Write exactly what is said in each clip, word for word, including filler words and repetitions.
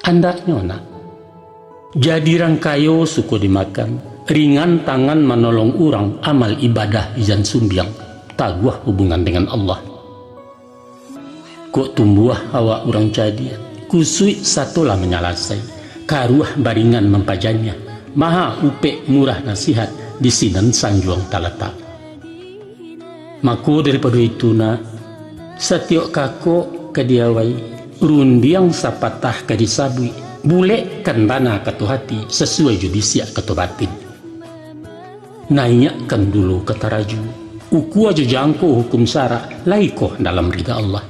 Andaknyo, nak, jadi rang kayo suko dimakan, ringan tangan manolong urang, amal ibadah ijan sumbiang, taguah hubungan dengan Allah. Kok tumbuah awak urang cadiak, kusuik sato lah manyalasai, karuah baringan mampajaniah, maha upek murah nasihat, di sinan sanjuang talatak. Mako daripado itu, nak, satiok kakok ka diawai, rundiang sapatah ka disabuik, bulekkan bana kato hati, sasuai jo bisiak kato batin. Naiakkan dulu ka taraju, ukua jo jangko hukum sarak, lai koh dalam rida Allah.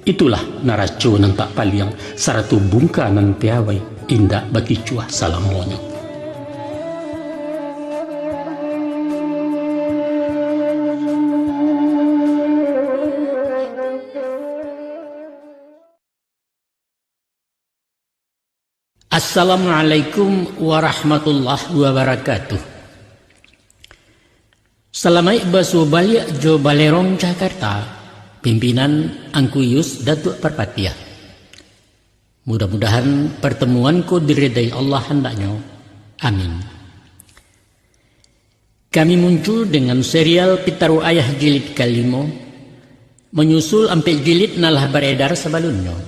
Itulah naraco nan tak paliang, sarato bungka nan piawai, indak bakicuah salamonyo. Assalamualaikum warahmatullahi wabarakatuh. Salamaik basuo baliak jo Balerong Jakarta, pimpinan Angku Yus Datuak Parpatiah. Mudah-mudahan partamuan ko diridai Allah handaknyo. Amin. Kami muncul dengan serial Pitaruah Ayah jilid kalimo, manyusul ampek jilid nan lah baredar sabalunnyo,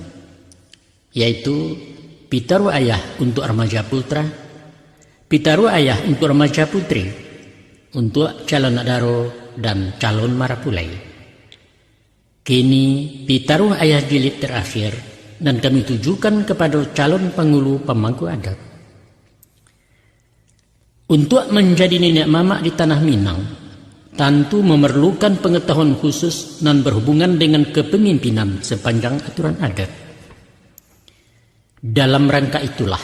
yaitu Pitaruah Ayah untuak Ramaja Putra, Pitaruah Ayah untuak Ramaja Putri, untuak calon anak daro, dan calon marapulai. Kini, Pitaruah Ayah jilid tarakhir, nan kami tujukan kapado calon pangulu pamangku adat. Untuak manjadi niniak mamak di tanah Minang, tantu mamarlukan pangatahuan khusus nan barhubungan dengan kapamimpinan sapanjang aturan adat. Dalam rangka itulah,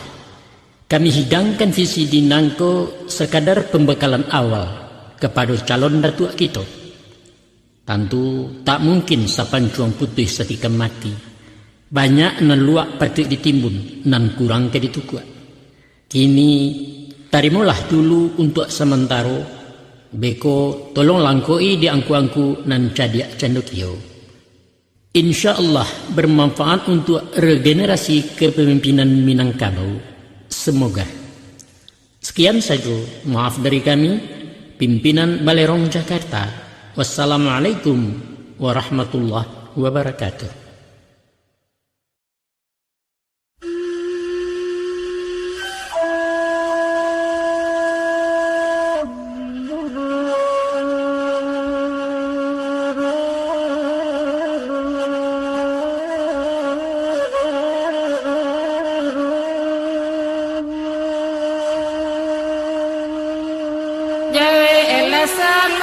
kami hidangkan V C D nangko sakadar pambakalan awal kapado calon datuak kito. Tantu, tak mungkin sapancuang putuih satikam mati. Banyak nan luak patuik ditimbun, nan kurang ka ditukuak. Kini, tarimolah dulu untuak samantaro, beko tolong langkoi di angku-angku nan cadiak cando kio. Insya Allah, bermanfaat untuak regenerasi kepemimpinan Minangkabau. Semoga. Sekian sajo, maaf dari kami, pimpinan Balerong Jakarta. Wassalamualaikum warahmatullahi wabarakatuh. Jauahlah salam,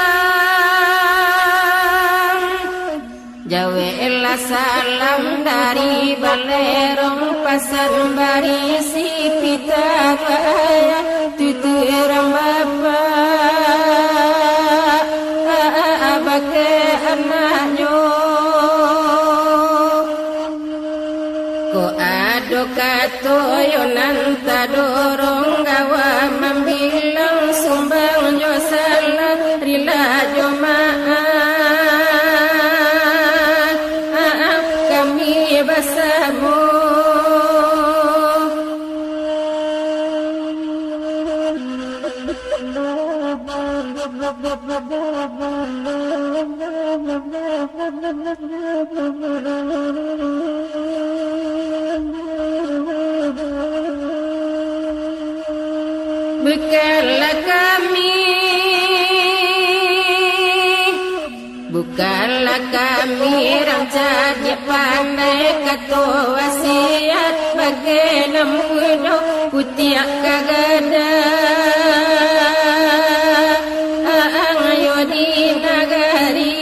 jauahlah salam dari Balerong, pasan barisi Pitaruah Ayah, tuturang bapak, bakeh anaknyo. Kok ado kato yo nan tadorong, gawa mambilang, sumbang jo salah, rila jo maaf, kami basamo. Bukanlah kami, bukanlah kami rang cadiak pandai, kato wasiat bagai nan mudo, kutiak ka gadang yo di nagari.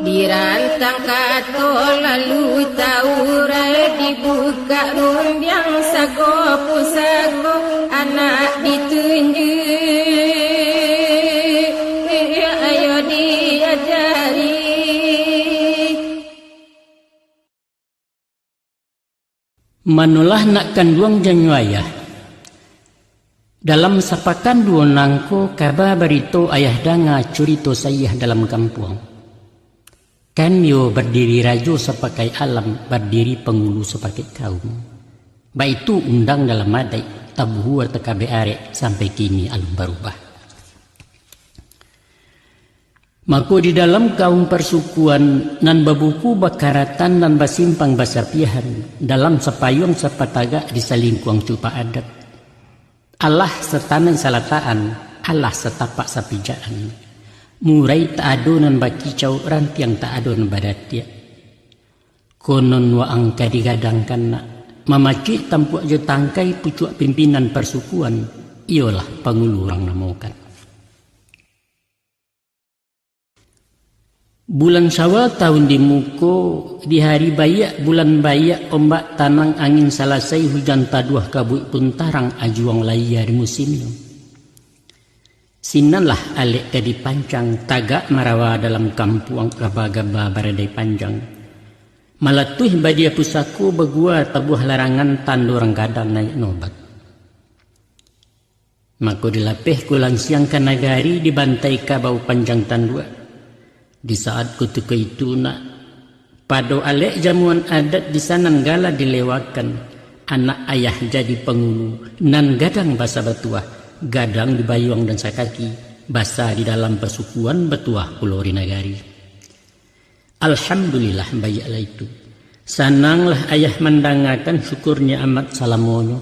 Dirantang kato lalu taurai, dibukak rundiang sago pusako, anak ditunjuak yo diajari. Manolah nak kanduang janyo ayah. Dalam sapakan duo nangko, kaba barito ayah danga, curito sayah dalam kampuang. Kan yo bardiri rajo sapakai alam, bardiri pangulu sapakai kaum. Baitu undang dalam adaik, tabuhua takabek arek, sampai kini alun barubah. Mako di dalam kaum parsukuan, nan babuku bakaratan, nan basimpang basapiahan, dalam sapayuang sapatagak di salingkuang cupak adat. Alah satanai salatakan, alah satapak sapijakan. Murai tak ado nan bakicau, rantiang tak ado nan badatiak. Konon waang ka digadangkan nak, mamacuik tampuak jo tangkai pucuak pimpinan parsukuan, iyolah pangulu urang namokan. Bulan Syawal tahun di muko, di hari baiak, bulan baiak, ombak tanang, angin salasai, hujan taduah, kabuik pun tarang, ajuang layia di musimnyo. Sinanlah alek ka dipancang, tagak marawa dalam kampuang, gaba-gaba baradai panjang. Malatuih badia pusako, bagua tabuah larangan, tando urang gadang naiak nobat. Mako dilapeh ko lansiang ka nagari, dibantai kabau panjang tanduak. Di saat kutiko itu nak, pado alek jamuan adat, di sanan gala dilewakan, anak ayah jadi pangulu, nan gadang basa batuah, gadang di bayuang dan sakaki, basa di dalam pasukuan, batuah pulo di nagari. Alhamdulillah, baiaklah itu. Sananglah ayah mandangakan, syukur nikmat salamonyo.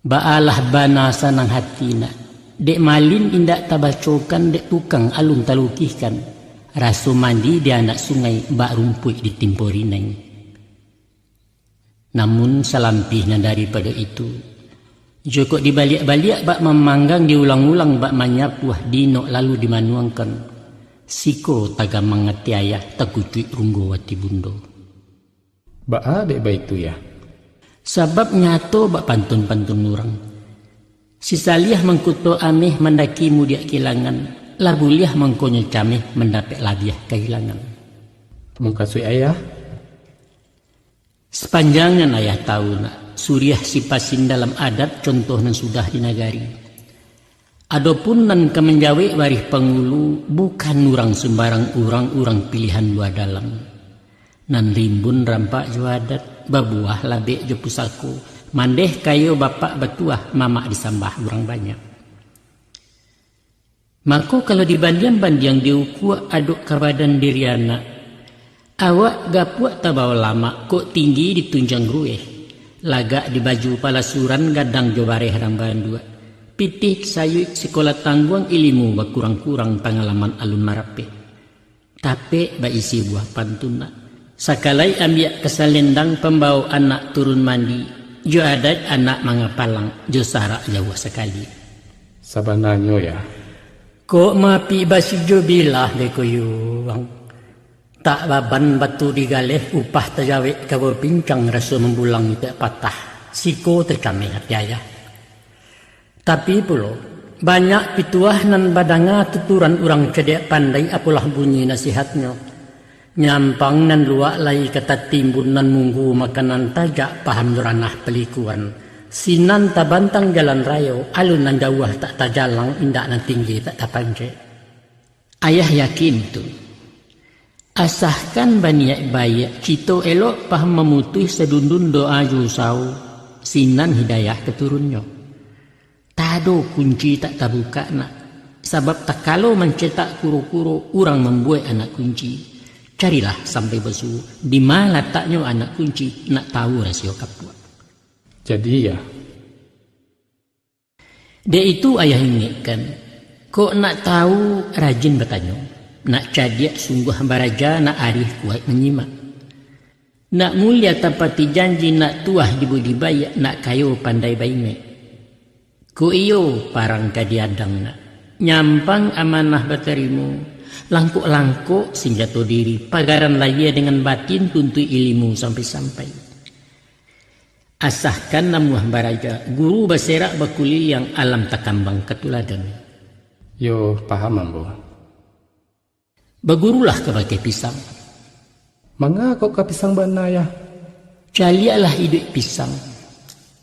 Baalah bana sanang hati nak, dek malin indak tabacokan, dek tukang alun talukihkan, raso mandi di anak sungai, bak rumpuik di timpo rinai. Namun salampih nan daripado itu, jokok dibaliak-baliak bak mamanggang, diulang-ulang bak manyapuah, dinok lalu dimanuangkan, siko tagamang ati ayah, takucuik runggo ati bundo. Baa dek baitu, Yah? Sabab nyato bak pantun-pantun urang. Si Saliah mangkuto ameh, mandaki mudiak kilangan, lah buliah mangkonyo cameh, mandapek labiah kahilangan. Mukasuik ayah? Sapanjang nan ayah tahu nak, suriah sipasin dalam adat, contoh nan sudah di nagari. Adopun nan ka manjawek barih pangulu, bukan urang sumbarang urang, urang pilihan lua dalam. Nan rimbun rampak jo adat, babuah labek jo pusako, mandeh kayo bapak batuah, mamak disambah urang banyak. Mako kalau dibandiang-bandiang, diukua adok ka badan diri anak, awak gapuak tabao lamak, kok tinggi ditunjang rueh, lagak di baju palasuran, gadang jo bareh rang banduak, pitih sayuik sikola tangguang, ilimu bakurang-kurang, pangalaman alun marapek. Tapek baisi buah pantun nak. Sakalai ambiak ka salendang, pambao anak turun mandi, jo adaik anak mangapalang, jo sarak jauah sakali. Sabananyo, Yah. Kok mapik basijo bilah dek koyuang. Tak baban batu digaleh, upah tajawek kawo pincang, raso mambulang itak patah, siko tacameh ati ayah. Tapi pulo, banyak pituah nan badanga tuturan urang cadiak pandai, apolah bunyi nasihatnyo. Nyampang nan luak lai ka tatimbun, nan munggu makanan tajak, paham jo ranah palikuan. Sinan tabantang jalan rayo, alun nan jauah tak tajalang, indak nan tinggi tak tapancek. Ayah yakin tu. Asakan baniaik baiak, cito elok, paham mamutuih, sadundun doa jo usawo, sinan hidayah ka turunnyo. Tado kunci tak tabukak nak, sabab takalo mancetak kuro-kuro, urang mambuek anak kunci. Carilah sampai basuo, dima lataknyo anak kunci, nak tahu rasio kapuak. Jadi, Yah. Dek itu ayah ingekkan, kok nak tahu, rajin batanyo, nak cadiak sungguah baraja, nak arih kuaik manyimak. Nak mulia tapati janji, nak tuah di budi baiak, nak kayo pandai baimek. Kok iyo parang ka diadang nak, nyampang amanah batarimo, langkok-langkok sinjato diri, pagaran lahia dengan batin, tuntuik ilimu sampai-sampai. Asakan namuah baraja, guru baserak bakuliliang, alam takambang ka tuladan. Yo, paham ambo. Bagurulah kabake pisang. Manga kok ka pisang bana, Yah? Caliaklah iduik pisang.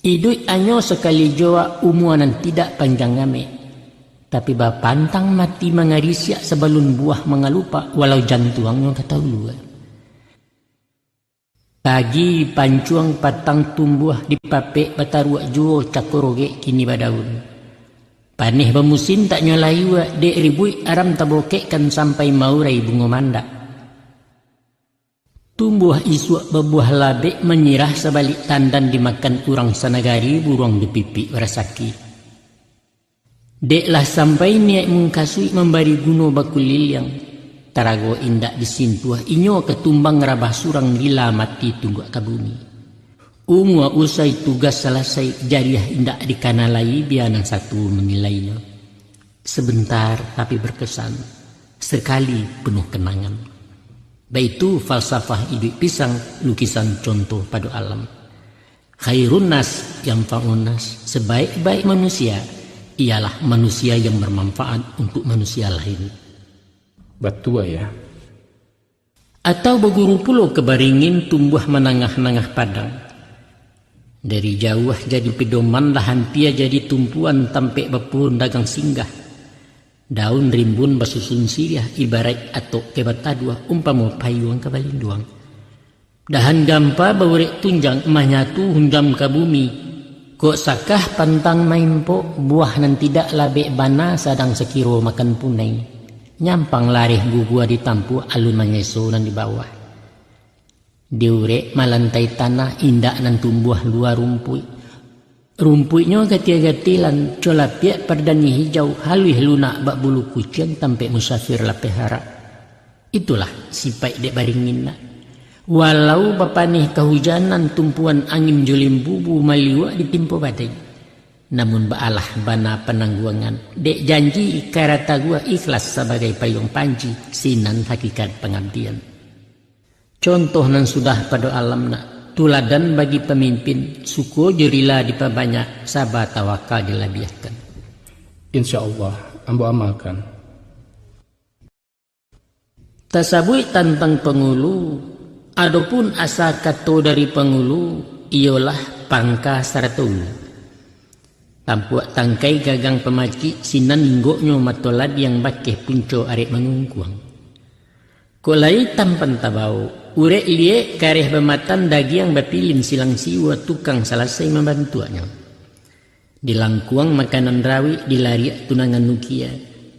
Iduik anyo sakali jo wak, umua nan tidak panjang amek. Tapi bapantang mati mangarisiak sabalun buah mangalupak, walau jantuangnyo ka taulua. Pagi pancuang patang tumbuah dipapek bataruak juo cako rogek kini badaun. Paneh bamusim tak nyo layua, dek ribuik aram tabokekkan sampai maurai bungo mandak. Tumbuah isuak babuah labek manyirah sabalik tandan dimakan urang sanagari buruang dipipik barasaki. Dek lah sampai niaik mungkasuik mambari guno bakuliliang, tarago indak disintuah inyo ka tumbang rabah surang gila mati tunduak ka bumi. Umua usai tugas salasai, jariah indak dikana lai, bia nan satu manilainyo. Sebentar tapi berkesan, sekali penuh kenangan. Baitu falsafah iduik pisang, lukisan contoh pado alam. Khairun nas yanfa'un nas, sebaik-baik manusia ialah manusia yang bermanfaat untuk manusia lain. Batua, ya. Atau baguru pulo ka baringin tumbuah manangah-nangah padang. Dari jauah jadi pedoman, lah ampia jadi tumpuan tampek bapuhun dagang singgah. Daun rimbun basusun siriah, ibaraik atok ka bataduah, umpamo payuang ka balinduang. Dahan gampa baurek tunjang, manyatu hundam ka bumi. Kok sakah pantang maimpok, buah nan tidak labek bana sadang sakiro makan punai. Nyampang lareh gugua ditampuak, alun manyeso nan di bawah. Diurek malantai tanah, indak nan tumbuah lua rumpuik. Rumpuiknyo gatia-gatilan, colapiak pardani hijau, haluih lunak bak bulu kuciang, tampek musafir lapeh harak. Itulah sipaik dek baringin nak. Walau bapaneh kahujanan, tumpuan angin jo limbubu maliuak ditimpo badai. Namun baalah bana panangguangan, dek janji ikara taguah ikhlas sabagai payuang panji, sinan hakikat pangabdian. Contoh nan sudah pado alam nak, tuladan bagi pamimpin, suko jo rila dipabanyak, saba tawakal dilabiahkan. Insya Allah, ambo amalkan. Tasabuik tantang pangulu, adopun asa kato dari pangulu, iyolah pangka sarato ulu. Tampuak tangkai gagang pamacik, sinan inggoknyo mato ladiang, bakeh punco arek mangungkuang. Kok lai tampan tabao, urek liek kareh bamatan, dagiang bapilin silang siwa, tukang salasai mambantuaknyo. Dilangkuang makanan rawik, dilariak tunangan ukia.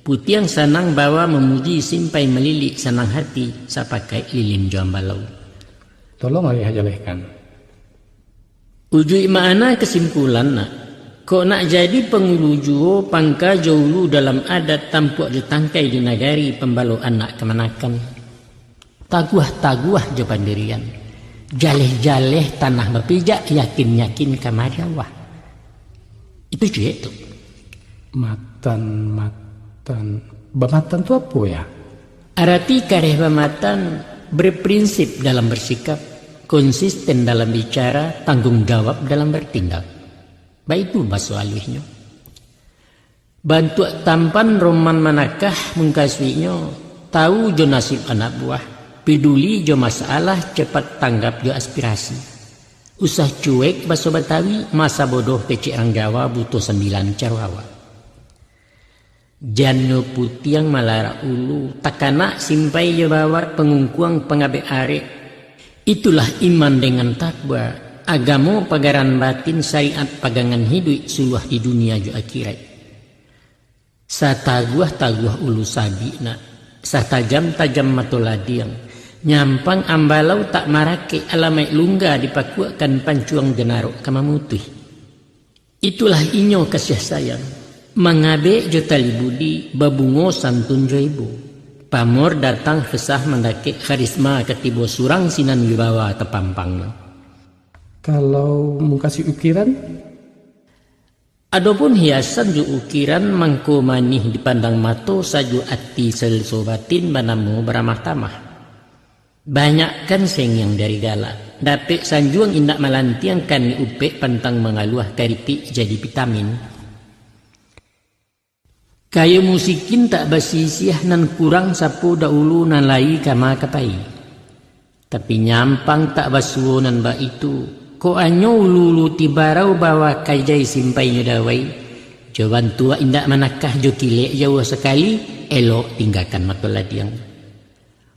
Putiang sanang bawa mamuji, simpai malilik sanang hati, sapakaik lilin jo ambalau. Tolong alih jalehkan. Ujuik makna kasimpulan nak, kok nak jadi pangulu juo, pangka jo ulu dalam adat, tampuak jo tangkai di nagari, pambalo anak kamanakan. Taguah-taguah jo pandirian. Jaleh-jaleh tanah bapijak, yakin-yakin ka mariawah. Itu cuek tu. Matan, matan. Bamatan tu apo, ya? Arati kareh bamatan, berprinsip dalam bersikap, konsisten dalam bicara, tanggung jawab dalam bertindak. Baitu baso aluihnyo. Bantuak tampan roman manakah mungkasuiknyo, tau jo nasib anak buah, piduli jo masalah, cepat tanggap jo aspirasi. Usah cuek baso Batawi, masa bodoh kecek rang Jawa, buto sambilan caro awak. Jannyo putiang malarak ulu, takanak simpai jo bawak, pangungkuang pangabek arek. Itulah iman dengan takwa, agamo pagaran batin, syariat pagangan hiduik, suluah di dunia jo akhirat. Sataguah-taguah ulu sabik nak, satajam-tajam mato ladiang, nyampang ambalau tak marakek, alamaik lungga dipakuakkan, pancuang janarok ka mamutuih. Itulah inyo kasiah sayang, mangabek jo tali budi, babungo santun jo ibo. Pamor datang kesah mandakek, karisma ka tibo, surang sinan wibawa tapampang. Kalau mukasuik ukiran? Adopun hiasan jo ukiran, mangko manih dipandang mato, sajuak ati saleso batin, banamo baramah tamah. Banyakkan sengiang dari galak, dapek sanjuang indak malantiang, kani upek pantang mangaluah, karitik jadi vitamin. Kayo musikin tak basisiah, nan kurang sapo dahulu, nan lai kama ka pai. Tapi nyampang tak basuo nan baitu, kok anyo ulu-ulu tibarau, bawa kajai simpainyo dawai, Cubo bantuak indak manakah jo kilek jauah sakali, elok tinggakan mato ladiang.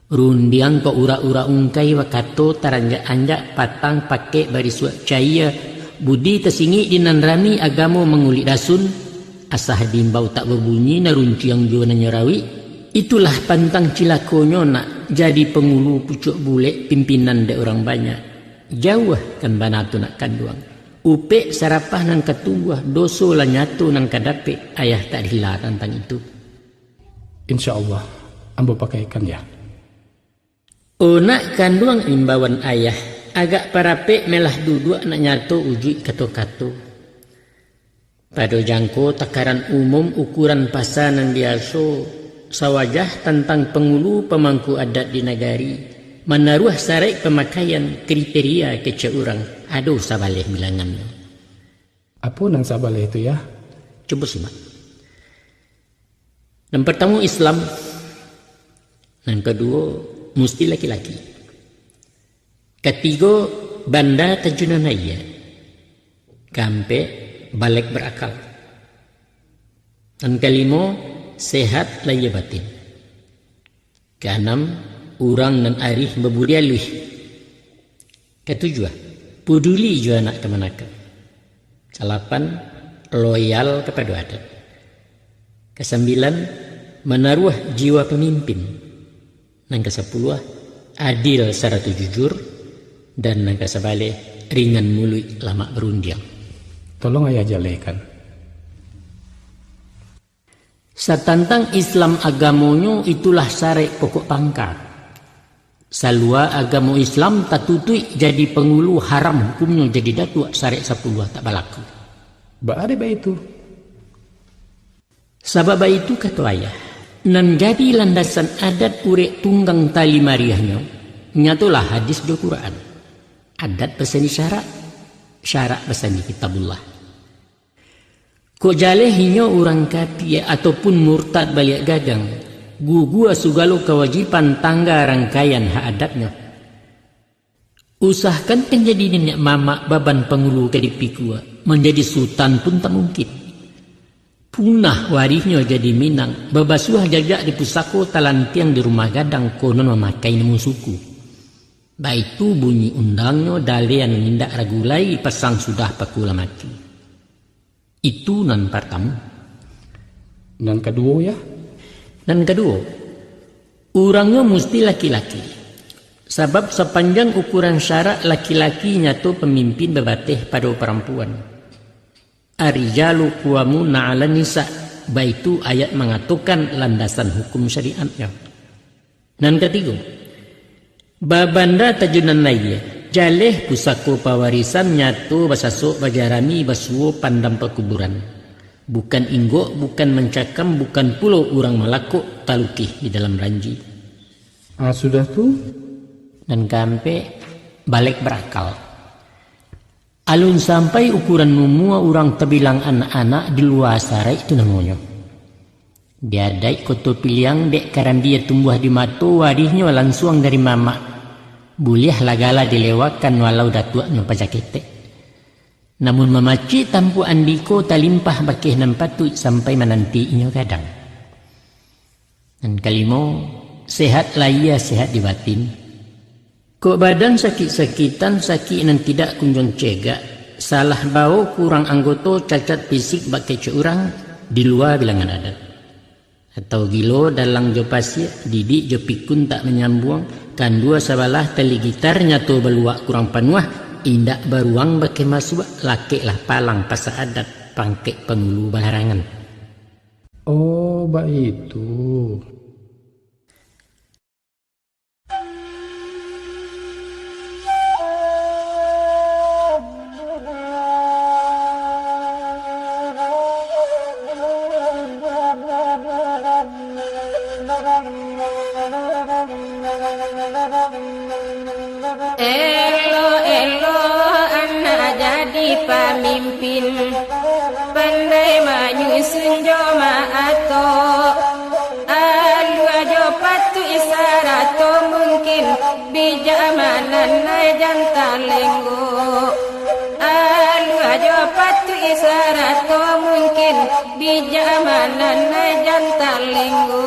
Rundiang kok urak-urak ungkai bakato taranjak-anjak patang pakek barisuak cayia, budi tasingik di nan rami agamo mangulik dasun, asa diimbau tak babunyi nan runciang juo nan nyo rawik, itulah pantang cilakonyo nak jadi pangulu pucuak bulek pimpinan dek urang banyak. Jauahkan bana tu nak kanduang. Upek sarapah nan ka tumbuah, doso lah nyato nan ka dapek, ayah tak rila tantang itu. Insya Allah, ambo pakaikan, Yah. O nak kanduang imbauan ayah, agak parapek melah duduak nak nyato ujuik kato-kato. Pado jangko takaran umum ukuran pasa nan biaso, sawajah tantang pangulu pamangku adat di nagari, manaruah saraik pamakaian kriteria kecek urang, ado sabaleh bilangannyo. Apo nan sabaleh tu, Yah? Cubo simak. Nan partamo Islam, nan kaduo musti laki-laki. Katigo, banda tajunan aia. Kaampek, balek barakal. Nan kalimo, sehat lahia batin. Kaanam, urang nan arih babudi aluih. Katujuah, puduli jo anak kamanakan. Kalapan, loyal kapado adat. Kasambilan, manaruah jiwa pamimpin. Nan kasapuluah, adil sarato jujur. Dan nan kasabaleh, ringan muluik lamak barundiang. Tolong ayah jalehkan. Satantang Islam agamonyo, itulah saraik pokok pangka. Salua agamo Islam tatutuik jadi pangulu, haram hukumnyo jadi datuak, saraik sapuluah tak balaku. Baa dek baitu? Sabab baitu kato ayah, nan jadi landasan adat urek tunggang tali mariahnyo, nyatolah hadis jo Quran. Adat basandi syarak, syarak basandi Kitabullah. Kok jaleh inyo urang kapia ataupun murtad baliak gadang, gugua sugalo kawajiban tangga rangkaian hak adatnyo. Usahkan kan jadi niniak mamak baban pangulu ka dipikua, manjadi sutan pun tak mungkin. Punah warihnyo jadi Minang, babasuah jajak di pusako, talantiang di rumah gadang, konon mamakai namo suku. Baitu bunyi undangnyo, dalean indak ragu lai, pasang sudah paku lah mati. Itu nan partamo. Nan kaduo, Yah? Nan kaduo, urangnyo musti laki-laki. Sabab sapanjang ukuran syarak laki-laki nyato pamimpin babateh pado parampuan. Ar-rijalu qawwamuna 'alan nisa, baitu ayat mangatokan landasan hukum syariatnyo. Nan katigo, babanda tajunan aia, jaleh pusako pawarisan, nyato basasok bajarami, basuo pandam pakuburan. Bukan inggok, bukan mancakam, bukan pulo urang malakok, talukeh di dalam ranji. Ah, sudah tu? Nan kaampek, balek barakal. Alun sampai ukuran umua urang tabilang anak-anak, di lua saraik tu namonyo. Di adaik Koto Piliang, dek karambia tumbuah di mato, warihnyo lansuang dari mamak. Buliahlah gala dilewakan, walau datuaknyo paja ketek. Namun mamacik tampuak andiko, talimpah bakeh nan patuik, sampai mananti inyo gadang. Nan kalimo, sehat lahia, sehat di batin. Kok badan sakik-sakitan, sakik nan tidak kunjuang cegak, salah bao kurang anggoto, cacat fisik bak kecek urang, di lua bilangan adat. Atau gilo dalang jo pasiak, didik jo pikun tak manyambuang, kandua sabalah tali gitar, nyato baluak kurang panuah, indak baruang bakeh masuak, lakeklah palang pasa adat, pangkek pangulu balarangan. Oh, baitu. Elok-elok anak jadi pamimpin, pandai manyusun jo maato. Alua jo patuik sarato mungkin, bijak mananai jan talenggo. Alua jo patuik sarato Sarato mungkin di jamanan jan talinggu.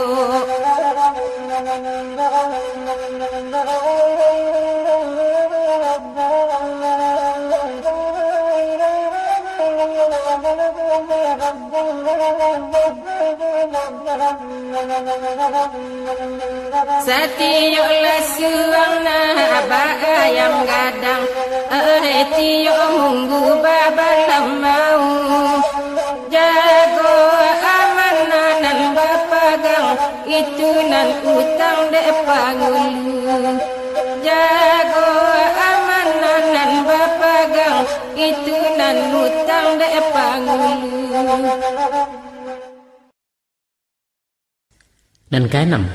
Satiok lah suang nah baayam gadang, eh, tiok munggu babalamau. Jago amanah nan bapagang, itu nan utang dek pangulu. Jago amanah nan bapagang, itu nan utang dek pangulu. Nan kaanam,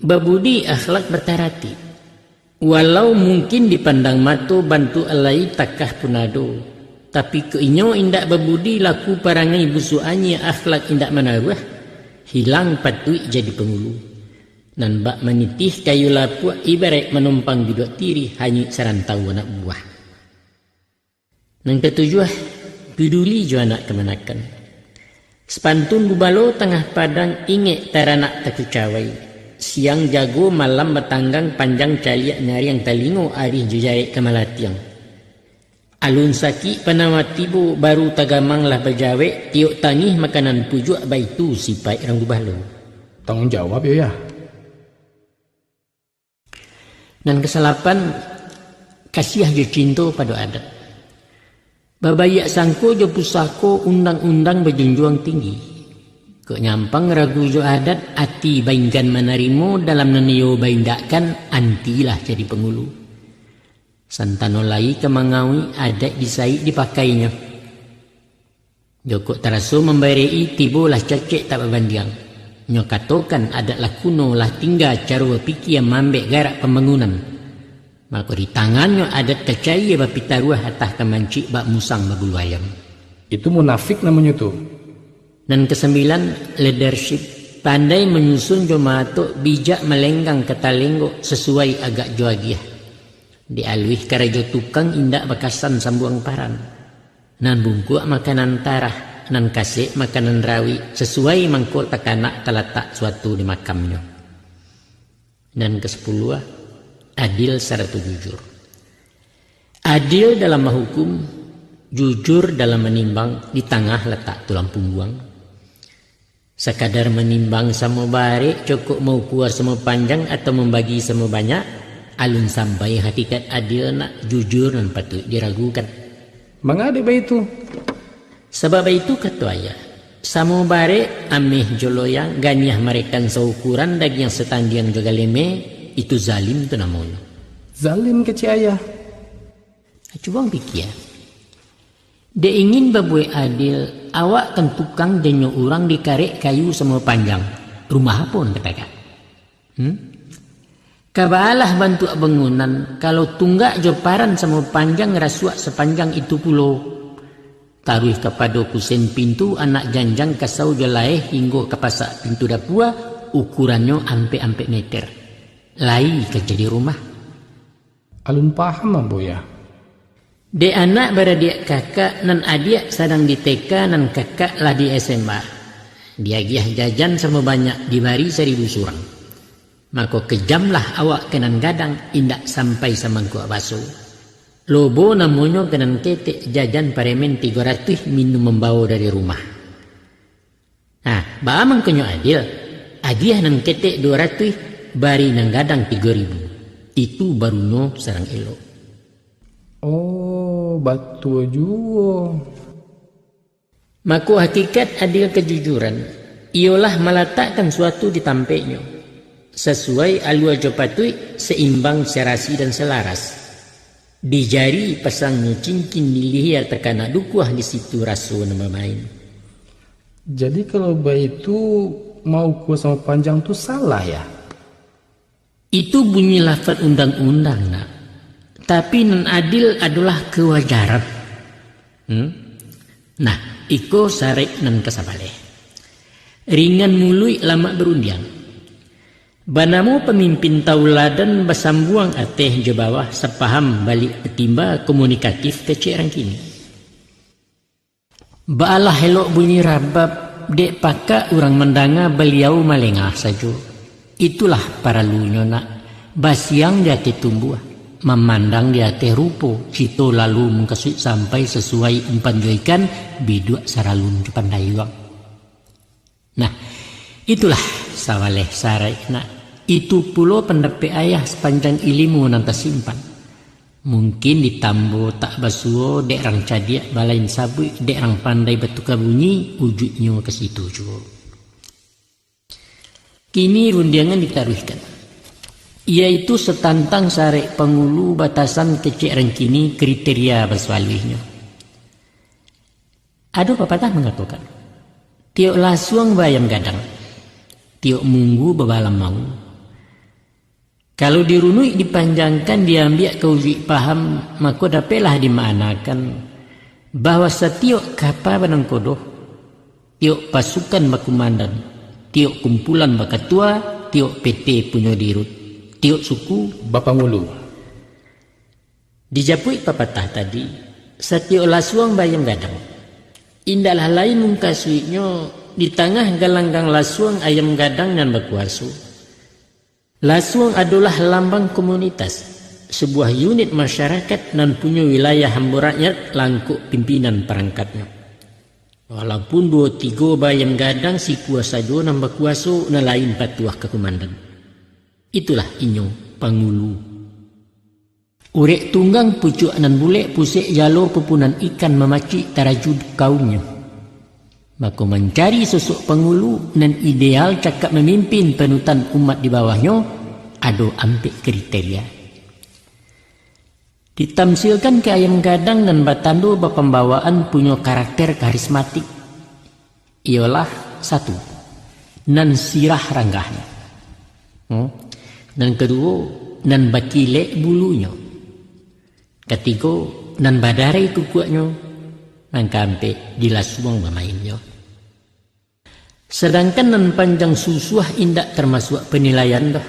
babudi akhlak batarati. Walau mungkin dipandang mato bantuak lai takah pun ado, tapi kok inyo indak babudi, laku parangai busuak anyia, akhlak indak manaruah, hilang patuik jadi pangulu. Nan bak manitih kayu lapuak, ibaraik manumpang biduak tirih, hanyuik sarantau anak buah. Nan katujuah, paduli jo anak kamanakan. Sapantun gubalo tangah padang, ingek taranak takucawai. Siang jago, malam batanggang, panjang caliak nyariang, talingo arih jo jarek ka malatiang. Alun sakik panawa tibo, baru tagamang lah bajawek, tiok tangih makanan pujuak, baitu sipaik urang gubalo. Tanggung jawab yo, Yah. Nan kasalapan, kasiah jo cinto pado adat. Babaiak sangko jo pusako, undang-undang bajunjuang tinggi. Kok nyampang ragu jo adat, ati bainggan manarimo, dalam nan iyo baindakkan, antilah jadi pangulu. Santano lai ka mangauik, adat disaik dipakainyo. Jokok taraso mambarek-i, tibolah cacek tak babandiang. Nyo katokan adat lah kuno, lah tingga caro bapikia, maambek garak pambangunan. Mako di tangannyo adat ka cayia bapitaruah, atah ka mancik bak musang babulu ayam. Itu munafik namonyo tu. Nan kasambilan, leadership. Pandai manyusun jo maatok, bijak malenggang ka talenggok, sasuai agak jo agiah. Di aluih karajo tukang, indak bakasan sambuang paran. Nan bungkuak makanan tarah, nan kasek makanan rawik, sasuai mangko takanak talatak suatu di makamnyo. Nan kasapuluah, adil sarato jujur. Adil dalam mahukum, jujur dalam manimbang, di tangah latak tulang pungguang. Sakadar manimbang samo barek, cokok maukua samo panjang, atau mambagi samo banyak, alun sampai hakikat adil nak, jujur nan patuik diragukan. Manga dek baitu? Sabab baitu kato ayah, samo barek ameh jo loyang, ganiah marekan saukuran, dagiang satandiang jo galeme, itu zalim tu namonyo. Zalim kecek ayah. Cubo ang pikia. Dek ingin babuek adil, awak kan tukang jo inyo urang dikarek kayu samo panjang. Rumah apo nan ka tagak? Hmm? Ka baalah bantuak bangunan, kalau tunggak jo paran samo panjang, rasuak sapanjang itu pulo. Taruih kapado kusen pintu, anak janjang, kasau jo laeh, hinggo ka pasak pintu dapua, ukurannyo ampek-ampek meter. Lai ka jadi rumah. Alun paham ambo, Yah. Dek anak baradiak kakak, nan adiak sadang di T K, nan kakak lah di S M A. Diagiah jajan samo banyak, dibari saribu surang. Mako kejamlah awak ka nan gadang, indak sampai samangkuak baso. Lobo namonyo ka nan ketek, jajan paremen tigo ratuih, minum mambawo dari rumah. Nah, baa mangkonyo adil? Agiah nan ketek duo ratuih, bari nan gadang tigo ribu. Itu barunyo sarang elok. Oh, batua juo. Mako, hakikat adil kajujuran, iyolah malatakkan suatu di tampeknyo, sasuai alua jo patuik, saimbang, sarasi, dan salaras. Di jari pasangnyo cincin, di lihia takana dukuah, di situ raso nan bamain. Jadi, kalau baitu, maukua samo panjang tu salah, Yah? Itu bunyi lafaz undang-undang, Nak. Tapi, nan adil adolah kawajaran. Hmm? Nah, iko sarek nan kasabaleh. Ringan muluik, lamak barundiang. Banamo pamimpin tauladan, basambuang ateh jo bawah, sapaham baliak batimba, komunikatif kecek rang kini. Baalah elok bunyi rabab, dek pakak urang mandanga, baliau malengah sajo. Itulah paralunyo nak, basiang di ateh tumbuah, mamandang di ateh rupo, cito lalu mukasuik sampai sasuai umpan jo ikan, biduak saralun jo pandayuang. Nah, itulah sawaleh saraik nak. Itu pulo pandapek ayah sapanjang ilimu nan tasimpan. Mungkin ditambo tak basuo dek rang cadiak balain sabuik dek rang pandai batuka bunyi, ujuiknyo ka situ juo. Kini rundiangan ditaruihkan, yaitu satantang sarek pangulu batasan kecek rang kini kriteria basualuihnyo. Ado papatah mangatokan, tiok lasuang baayam gadang, tiok munggu babalam maung. Kalau dirunuik dipanjangkan, diambiak ka ujuik paham, mako dapeklah dimaanakan bahwa satiok kapa banangkodoh, tiok pasukan bakumandan, tiok kumpulan bakatua, tiok P T punyo dirut, tiok suku bapangulu. Dijapuik papatah tadi, satiok lasuang baayam gadang. Indaklah lain mungkasuiknyo, di tangah galanggang lasuang ayam gadang nan bakuaso. Lasuang adolah lambang komunitas, sabuah unit masyarakat nan punyo wilayah ambo rakyat langkok pimpinan parangkatnyo. Walaupun duo tigo baayam gadang sikua sajo nan bakuaso, nan lain patuah ka kumandan. Itulah inyo pangulu. Urek tunggang pucuak nan bulek, pusek jalo pupunan ikan mamacik taraju kaumnyo. Mako mancari sosok pangulu nan ideal cakak mamimpin panutan umat di bawahnyo, ado ampek kriteria. Ditamsilkan ka ayam gadang nan batando bapambawaan punyo karakter karismatik. Iyolah, satu, nan sirah ranggahnyo. Hmm. Nan kaduo, nan bakilek bulunyo. Katigo, nan badarai kukuaknyo. Nan kaampek, dilasuang bamainnyo. Sadangkan nan panjang susuah indak tamasuak panilaian doh.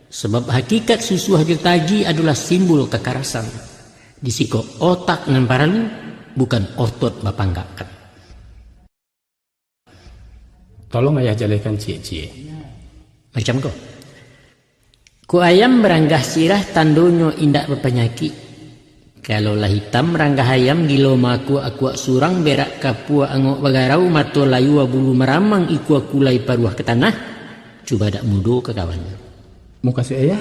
Sabab hakikat susuah jo taji adolah simbol kakarasan. Di siko otak nan paralu, bukan otot bapanggakkan. Tolong ayah jalehkan ciek-ciek. Macam ko. Kok ayam baranggah sirah, tandonyo indak bapanyakik. Kalau lah itam ranggah ayam, gilo maakuak-akuak surang, berak kapua angok bagarau, mato layua bulu maramang, ikua kulai paruah ka tanah, cubo dak mudo ka kawannyo. Mukasuik ayah?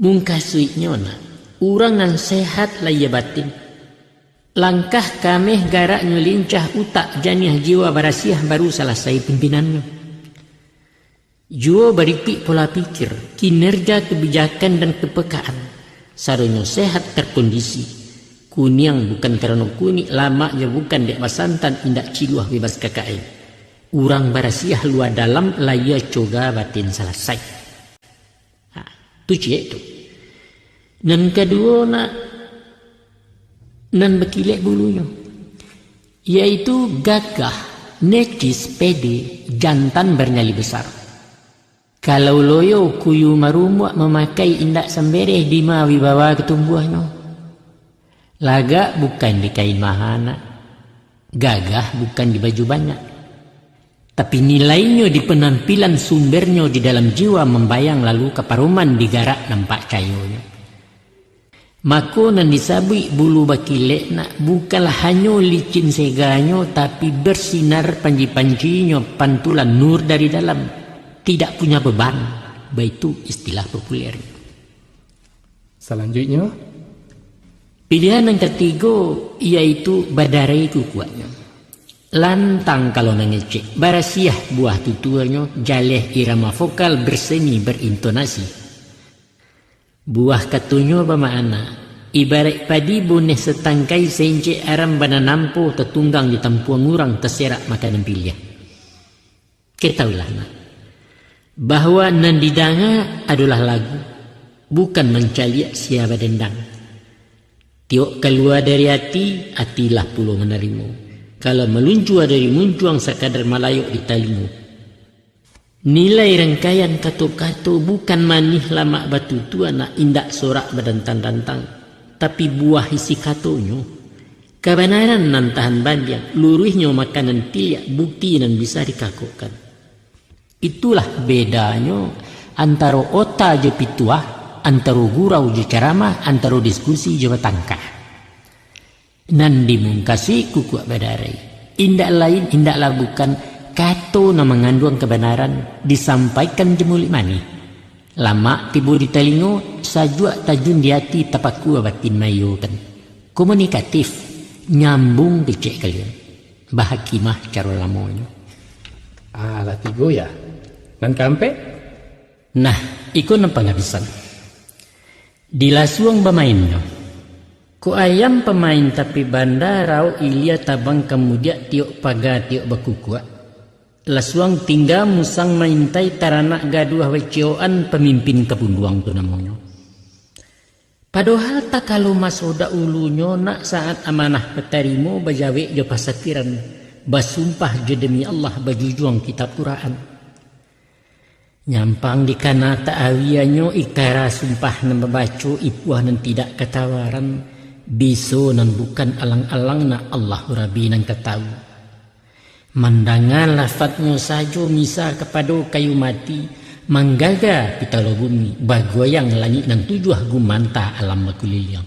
Mungkasuiknyo nak, urang nan sehat lahia batin. Langkah kameh garaknyo lincah, utak janiah, jiwa barasiah, baru salasai pimpinannyo. Juo barikuik pola pikir, kinerja, kebijakan, dan kepekaan. Sadonyo sehat terkondisi. Kuniang bukan karano kunik, lamak jo bukan dek basantan, indak ciluah bebas kakain. Urang barasiah lua dalam, lahia coga batin salasai. Ha, tu ciek tu. Nan kaduo nak, nan bakilek bulunyo, yaitu gagah, necis, pede, jantan barnyali basar. Kalau loyo kuyu marumuak, mamakai indak sambereh, dima wibawa katumbuahnyo. Lagak bukan di kain maha nak, gagah bukan di baju banyak. Tapi nilainyo di panampilan, sumbernyo di dalam jiwa, mambayang lalu ka paroman, di garak nampak cayonyo. Mako nan disabuik bulu bakilek nak, bukanlah hanyo licin seganyo, tapi bersinar panji-panjinyo, pantulan nur dari dalam, tidak punya beban, baitu istilah populer. Salanjuiknyo? Pilihan nan katigo, yaitu badarai kukuaknyo. Lantang kalau mangecek, barasiah buah tutuanyo, jaleh irama vokal, berseni berintonasi. Buah katonyo bamakna, ibaraik padi boneh satangkai, sencek aram bana nampo, tatunggang di tampuang urang, taserak makanan piliah. Ketahuilah nak, bahwa nan didanga adolah lagu, bukan mancaliak sia badendang. Tiok kalua dari ati, atilah pulo manarimo. Kalau maluncua dari muncuang, sakadar malayok di talingo. Nilai rangkaian kato-kato bukan manih lamak batutua nak, indak sorak badantang-dantang, tapi buah isi katonyo. Kabanaran nan tahan bandiang, luruihnyo makanan tiliak, bukti nan bisa dikakokkan. Itulah bedanyo antaro ota jo pituah, antaro gurau jo caramah, antaro diskusi jo batangkah. Nan dimungkasuik kukuak badarai, indak lain, indaklah bukan, kato nan manganduang kabanaran disampaikan jo muluik manih. Lamak tibo di talingo, sajuak tajun di ati, tapakua batin maiyokan. Komunikatif, nyambung kecek kalian. Bahakimah caro lamonyo. Ah, lah tigo ya. Nan kaampek? Nah, iko nan pangabisan. Dilasuang bamainnyo. Kok ayam pamain tapi banda, raok ilia tabang kamudiak, tiok paga tiok bakukuak. Lasuang tingga musang maintai, taranak gaduah baciyokan, pamimpin kapunduang tu namonyo. Padohal takalo maso daulunyo, nak saat amanah batarimo, bajawek jo pasatiran, basumpah jo demi Allah, bajujuang kitab Quran. Nyampang dikana taawianyo, ikara sumpah nan babaco, ipuah nan tidak katawaran, biso nan bukan alang-alang, nak Allahu Rabi nan ka tawu. Mandanga lafadnyo sajo misa kapado kayu mati, manggaga pitalo bumi, bagoyang langik nan tujuah, gumanta alam bakuliliang.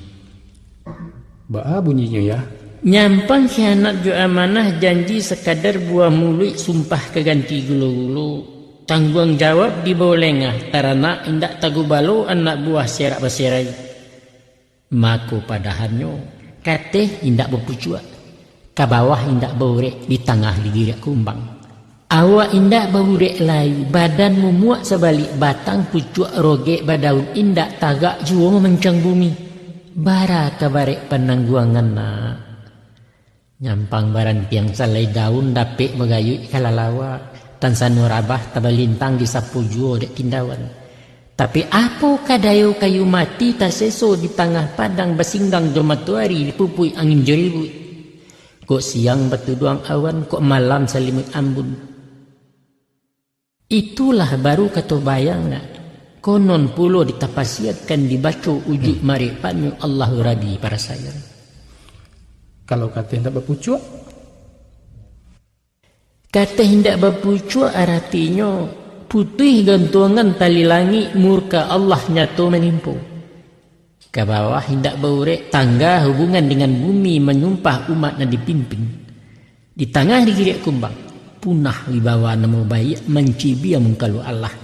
Baa bunyinyo, Yah? Nyampang khianat jo amanah, janji sakadar buah muluik, sumpah ka ganti gulo-gulo, tangguang jawab dibao lengah, taranak indak tagubalo, anak buah serak baserai. Mako padahannyo, kateh indak bapucuak, ka bawah indak baurek, di tangah digiriak kumbang. Awak indak baurek lai, badan mumuak sabalik, batang pucuak rogek, badaun indak tagak juo mamancang bumi. Bara ka barek panangguangan, nak. Nyampang barantiang salai daun, dapek bagayuik kalalawa, tansano rabah tabalintang, disapo juo dek tindawan. Tapi apo ka dayo kayu mati, taseso di tangah padang, basinggang jo matoari, dipupuik angin jo ribuik. Kok siang batuduang awan, kok malam salimuik ambun. Itulah baru kato bayang, nak. Konon pulo ditapasiakan, dibaco ujuik maripatnyo, Allahu Rabi parasaian. Kalau kateh indak bapucuak? Kateh indak bapucuak aratinyo, putuih gantuangan tali langik, murka Allah nyato manimpo. Ka bawah indak baurek, tangga hubungan dengan bumi, manyumpah umat nan dipimpin. Di tangah digiriak kumbang, punah wibawa namo baiak, mancibia mungkalu Allah.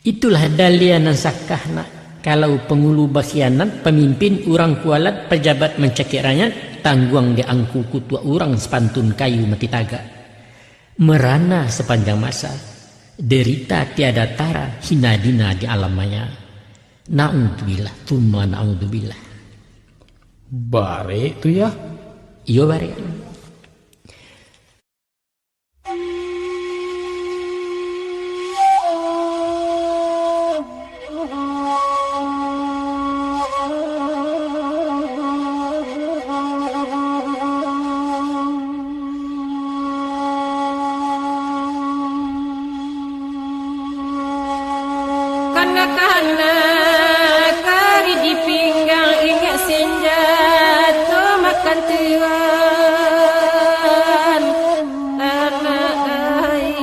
Itulah daliah nan sakah, nak. Kalau pangulu bakhianat, pamimpin urang kualat, pajabat mancakik rakyat, tangguang di angku kutuak urang, sapantun kayu mati tagak. Merana sapanjang masa, derita tiada tara, hina dina di alam maya. Naudzubillah, tsumma naudzubillah. Barek tu, Yah? Iyo, barek. Kanak-kanak kari di pinggang, ingat senjato makan tuan, anak ai.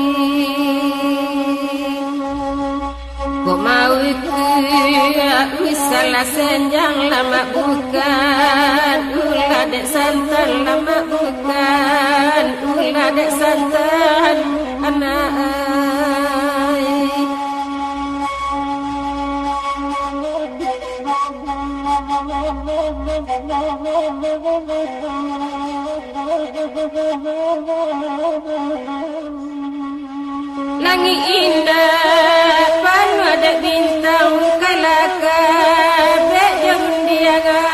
Kok mau ikut salah senjang, lamak bukan ulah dek santan, lamak bukan ulah dek santan, anak ai. Langik indak panuah dek bintang, kalaka dek jo rundiangan,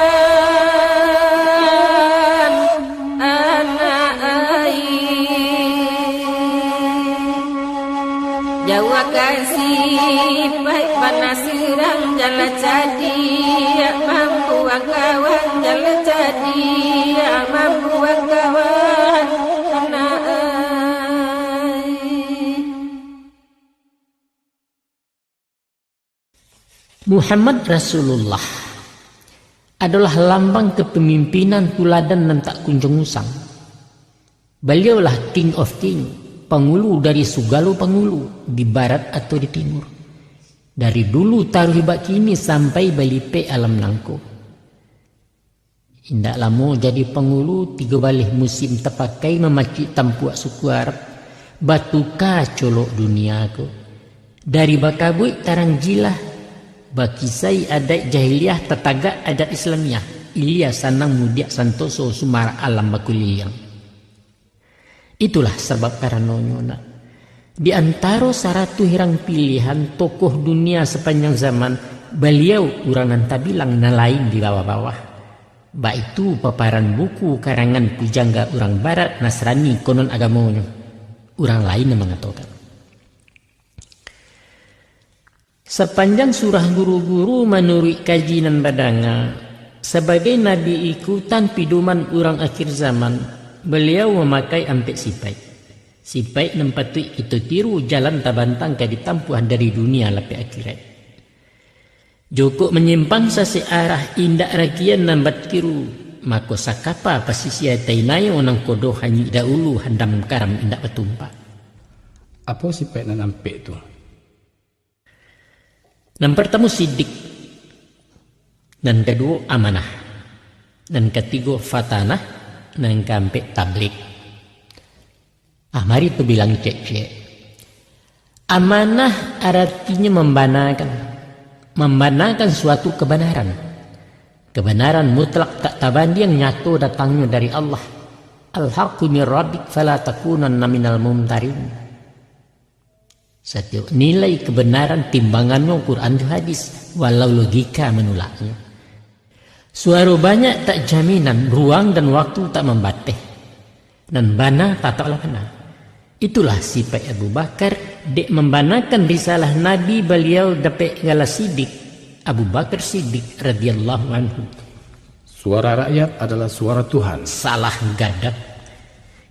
anak ai. Jauahkan sipaik panas surang, jalan cadiak mambuang kawan, jalan cadiak mambuang kawan, anak ai. Muhammad Rasulullah. adolah lambang kepemimpinan tuladan nan tak kunjuang usang. Baliaulah King of King, pangulu dari sugalo pangulu, di barat atau di timur. Dari dulu taruih bak kini sampai balipek alam nangko. Indak lamo jadi pangulu, tigo baleh musim tapakai mamacik tampuak suku Arab, batuka colok dunia ko. Dari bakabuik tarang jilah, bakisai adaik jahiliah tatagak adat Islamiah, ilia sanang mudiak santoso sumarak alam bakuliliang. Itulah sabab karanonyo nak, di antaro saratuih rang pilihan tokoh dunia sapanjang zaman, baliau urang nan tabilang nan lain di bawah-bawah. Baitu paparan buku karangan pujangga urang barat Nasrani konon agamonyo. Urang lain nan mangatokan. Sapanjang surah guru-guru manuruik kaji nan badanga, sabagai nabi ikutan pidoman urang akhir zaman, baliau mamakai ampek sipaik. Sipaik nan patuik kito tiru, jalan tabantang ka ditampuah dari dunia lapeh akhirat. Jokok manyimpang sasek arah indak ragian nan batiru, mako sakapa pasisia tainayo nan kodoh hanyuik daulu handam karam indak batumpak. Apo sipaik nan ampek tu? Nan partamo sidik, nan kaduo amanah, nan katigo fatanah, nan kaampek tablik. Ah, mari tabilang ciek-ciek. Amanah aratinyo mambanakan, mambanakan suatu kabanaran. Kabanaran mutlak tak tabandiang nyato datangnyo dari Allah. Al-haqqu min rabbik fala takunanna minal mumtarin. Satiok nilai kabanaran timbangannyo Quran jo hadis, walau logika manulaknyo. Suaro banyak tak jaminan, ruang dan waktu tak mambateh. Nan bana tataplah bana. Itulah sipaik Abu Bakar, dek mambanakan risalah Nabi, baliau dapek gala Sidik, Abu Bakar Siddiq radhiyallahu anhu. Suara rakyat adalah suara Tuhan. Salah gadap.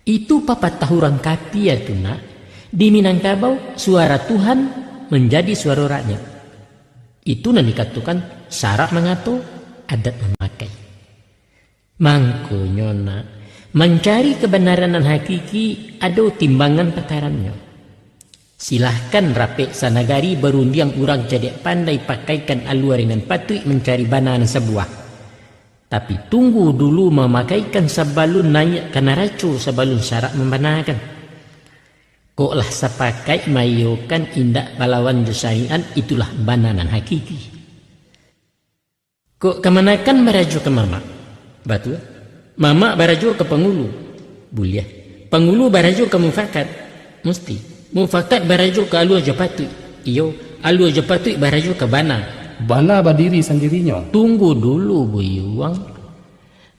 Itu papatah urang kapia tu nak. Di Minangkabau, suara Tuhan manjadi suaro rakyat. Itu nan dikatokan syarak mangato, adat mamakai. Mangkonyo nak, mancari kabanaran nan hakiki, ado timbangan takarannyo. Silahkan rapek sanagari barundiang urang cadiak pandai pakaikan alua nan patuik mancari bana nan sabuah. Tapi tunggu dulu mamakaikan sabalun naiak ka naraco, sabalun syarak mambanakan. Kok lah sapakaik maiyokan indak balawan jo syariat, itulah bana nan hakiki. Kok kamanakan barajo ka mamak? Batua. Mamak barajo ka pangulu? Buliah. Pangulu barajo ka mufakat? Musti. Mufakat barajo ka alua jo patuik? Iyo. Alua jo patuik barajo ka bana? Bana badiri sandirinyo. Tunggu dulu, Buyuang.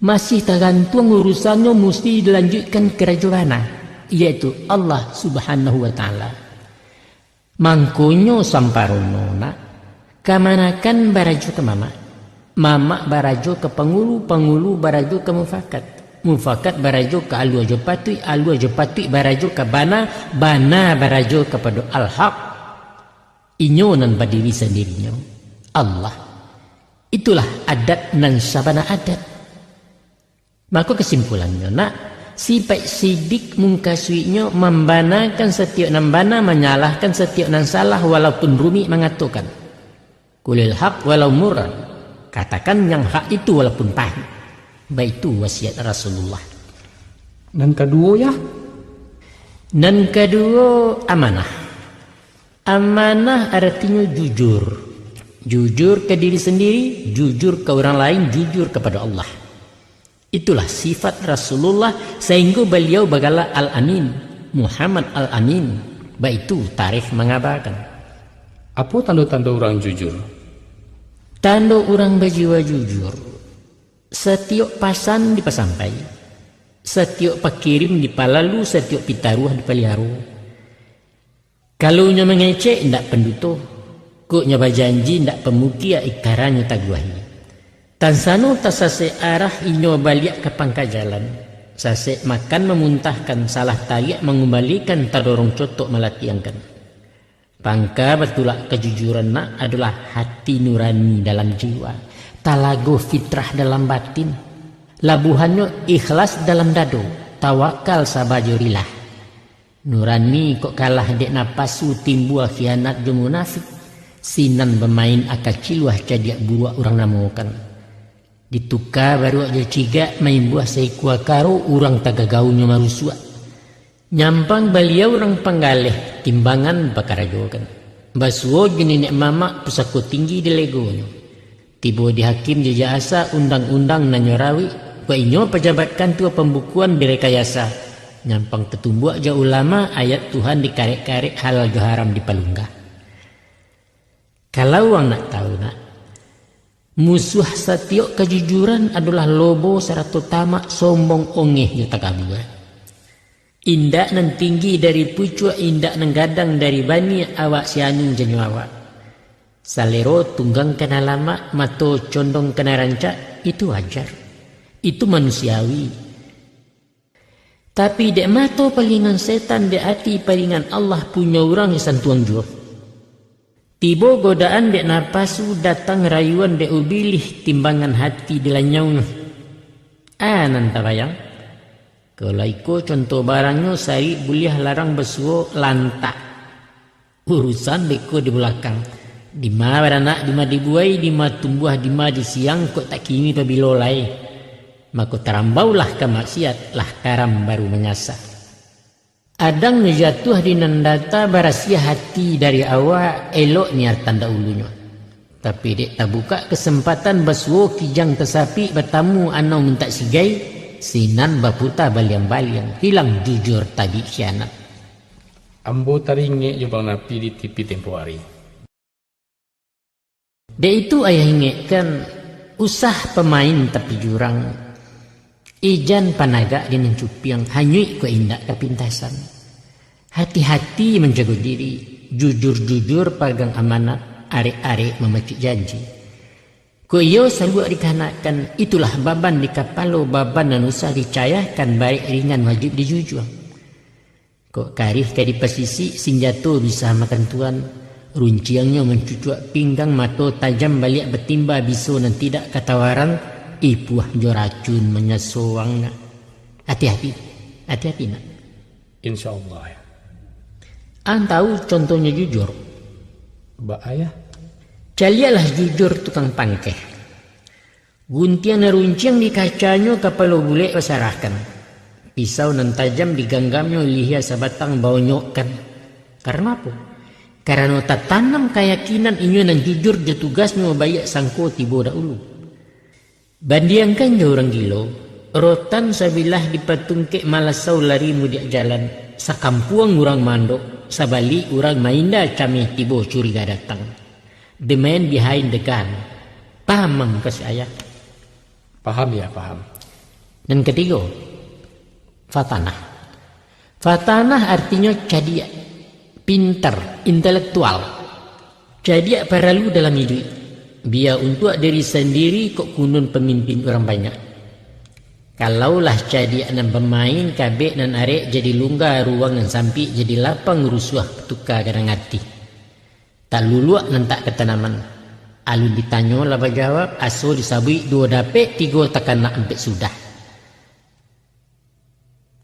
Masih tagantuang urusannyo, musti dilanjuikkan karajo bana, yaitu Allah Subhanahu wa Ta'ala. Mangkonyo samparono nak, kamanakan barajo ka mamak, mamak barajo ka pangulu, pangulu barajo ka mufakat, mufakat barajo ka alua jo patuik, alua jo patuik barajo ka bana, bana barajo kapado Al-Haq. Inyo nan badiri sandirinyo, Allah. Itulah adat nan sabana adat. Mako kasimpulannyo nak, sipaik sidik mungkasuiknyo mambanakan satiok nan bana, manyalahkan satiok nan salah, walaupun rumik mangatokan, "Qulil haq walau murran," katakan yang hak itu walaupun pahik. Baitu wasiat Rasulullah. Nan kaduo, Yah? Nan kaduo, amanah. Amanah aratinyo jujur. Jujur ka diri sandiri, jujur ka urang lain, jujur kapado Allah. Itulah sifat Rasulullah, sainggo baliau bagala Al-Amin, Muhammad Al-Amin. Baitu tarikh mangabakan. Apo tando-tando urang jujur? Tando urang bajiwa jujur, satiok pasan dipasampai, satiok pakirim dipalalu, satiok pitaruah dipaliharo. Kalau nyo mangecek, indak panduto. Kok nyo bajanji, indak pamukia, ikarannyo taguahi. Tansano tasasek arah, inyo baliak ka pangka jalan. Sasek makan mamuntahkan, salah tariak mangumbalikan, tadorong cotok malatiangkan. Pangka batulak kajujuran nak adolah hati nurani dalam jiwa, talago fitrah dalam batin, labuhannyo ikhlas dalam dado, tawakal saba jo rilah. Nurani kok kalah dek napasu, timbua khianat jo munafik, sinan bamain aka ciluah cadiak buruak urang namokan. Dituka baruak jo cigak, maimbuah saikua karo, urang tagagaunyo marusuak. Nyampang baliau urang panggaleh, timbangan bakarajokan. Basuo jo niniak mamak, pusako tinggi dilegonyo. Tibo di hakim jo jak asa, undang-undang nan nyo rawik, kok inyo pajabat kantua pambukuan direkayasa. Nyampang tatumbuak jo ulama, ayat Tuhan dikarek-karek, halal jo haram dipalunggah. Kalau wang nak tahu nak, musuah satiok kajujuran adolah lobo sarato tamak, sombong, ongeh jo takabua. Indak nan tinggi dari pucuak, indak nan gadang dari baniak, awak si anu janyo awak. Salero tunggang kana lamak, mato condong kana rancak, itu wajar. Itu manusiawi. Tapi dek mato palingan setan, dek ati palingan Allah, punyo urang santuang juo. Tibo godaan dek napasu, datang rayuan dek ubilih, timbangan hati dilanyau. A nan tabayang? Kalau iko contoh barangnyo, sarik buliah larang basuo lantak. Urusan beko di balakang. Dima baranak, dima dibuai, dima tumbuah, dima disiang, kok tak kini pabilo lai. Mako tarambaulah ka maksiat, lah karam baru manyasa. Adang jatuah di nan data, barasiah hati dari awak, elok niatan dahulunyo. Tapi dek tabukak kesempatan, basuo kijang tasapik, batamu anau mintak sigai, sinan baputa baliang-baliang, hilang jujur tabik khianat. Ambo taringek jo Bang Napi di T V tempo ari. Dek itu ayah ingekkan, usah pamain tapi jurang, ijan panagak di nan cupiang, hanyuik kok indak kapintasan. Hati-hati manjago diri, jujur-jujur pagang amanat, arek-arek mamacik janji. Kok iyo saluak dikahanakkan, itulah baban di kapalo, baban nan usah dicayahkan, barek ringan wajib dijujuang. Kok karih ka dipasisik, sinjato bisa makan tuan. Runciangnyo mancucuak pinggang, mato tajam baliak batimba, biso nan tidak katawaran, ipuah jo racun manyaso wang nak. Hati-hati, hati-hati nak. Insya Allah. Ang tahu contohnyo jujur? Ba ayah. Caliaklah jujur tukang pangkeh. Guntiang nan runciang di kacanyo, kapalo bulek basarahkan. Pisau nan tajam diganggamnyo, lihia sabatang baonyokkan. Karano apo? Karano tatanam kayakinan inyo nan jujur jo tugasnyo, baiak sangko tibo dahulu. Bandiangkan jo urang gilo, rotan sabilah dipatungkek, malasau lari mudiak jalan, sakampuang urang maandok, sabalik urang mainda cameh, tibo curiga datang. The man behind the gun. Paham, Mang, mukasuik ayah? Paham, ya, paham. Nan katigo, fatanah. Fatanah artinyo cadiak, pintar, intelektual. Cadiak paralu dalam iduik. Bia untuak diri sandiri, kok kunun pamimpin urang banyak. Kalau lah cadiak nan bamain, kabek nan arek jadi lungga, ruang nan sampik jadi lapang, rusuah tuka gadang ati. Tak luluak nan tak katanaman. Alun ditanyo lah bajawab, aso disabuik duo dapek, tigo takanak ampek sudah.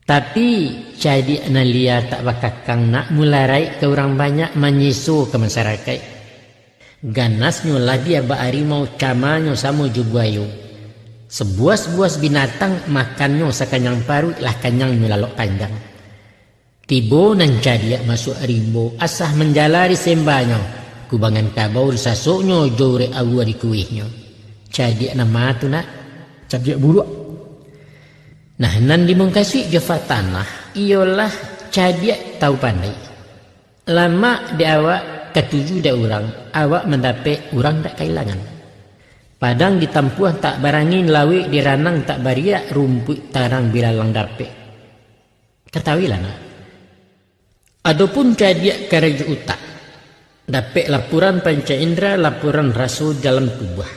Tapi, cadiak nan lia tak bakakang nak, mularaik ka urang banyak, manyiso ka masarakaik. Ganasnyo labiah bak arimau, camanyo samo jo buayo. Sebuas-buas binatang, makannyo sakanyang paruik, lah kanyangnyo lalok panjang. Tibo nan cadiak masuak rimbo, asah manjala disembanyo, kubangan kabau disasoknyo, jo urek aua dikuihnyo. Cadiak nan ma tu nak? Cadiak buruak. Nah, nan dimukasuik jo fatanah, iyolah cadiak tahu pandai. Lamak di awak katuju dek urang, awak mandapek, urang dak kailangan. Padang ditampuah tak barangin, lawik diranang tak bariak, rumpuik tarang bilalang dapek. Katahuilah nak. Adopun cadiak karajo utak, dapek laporan panca indra, laporan raso dalam tubuah.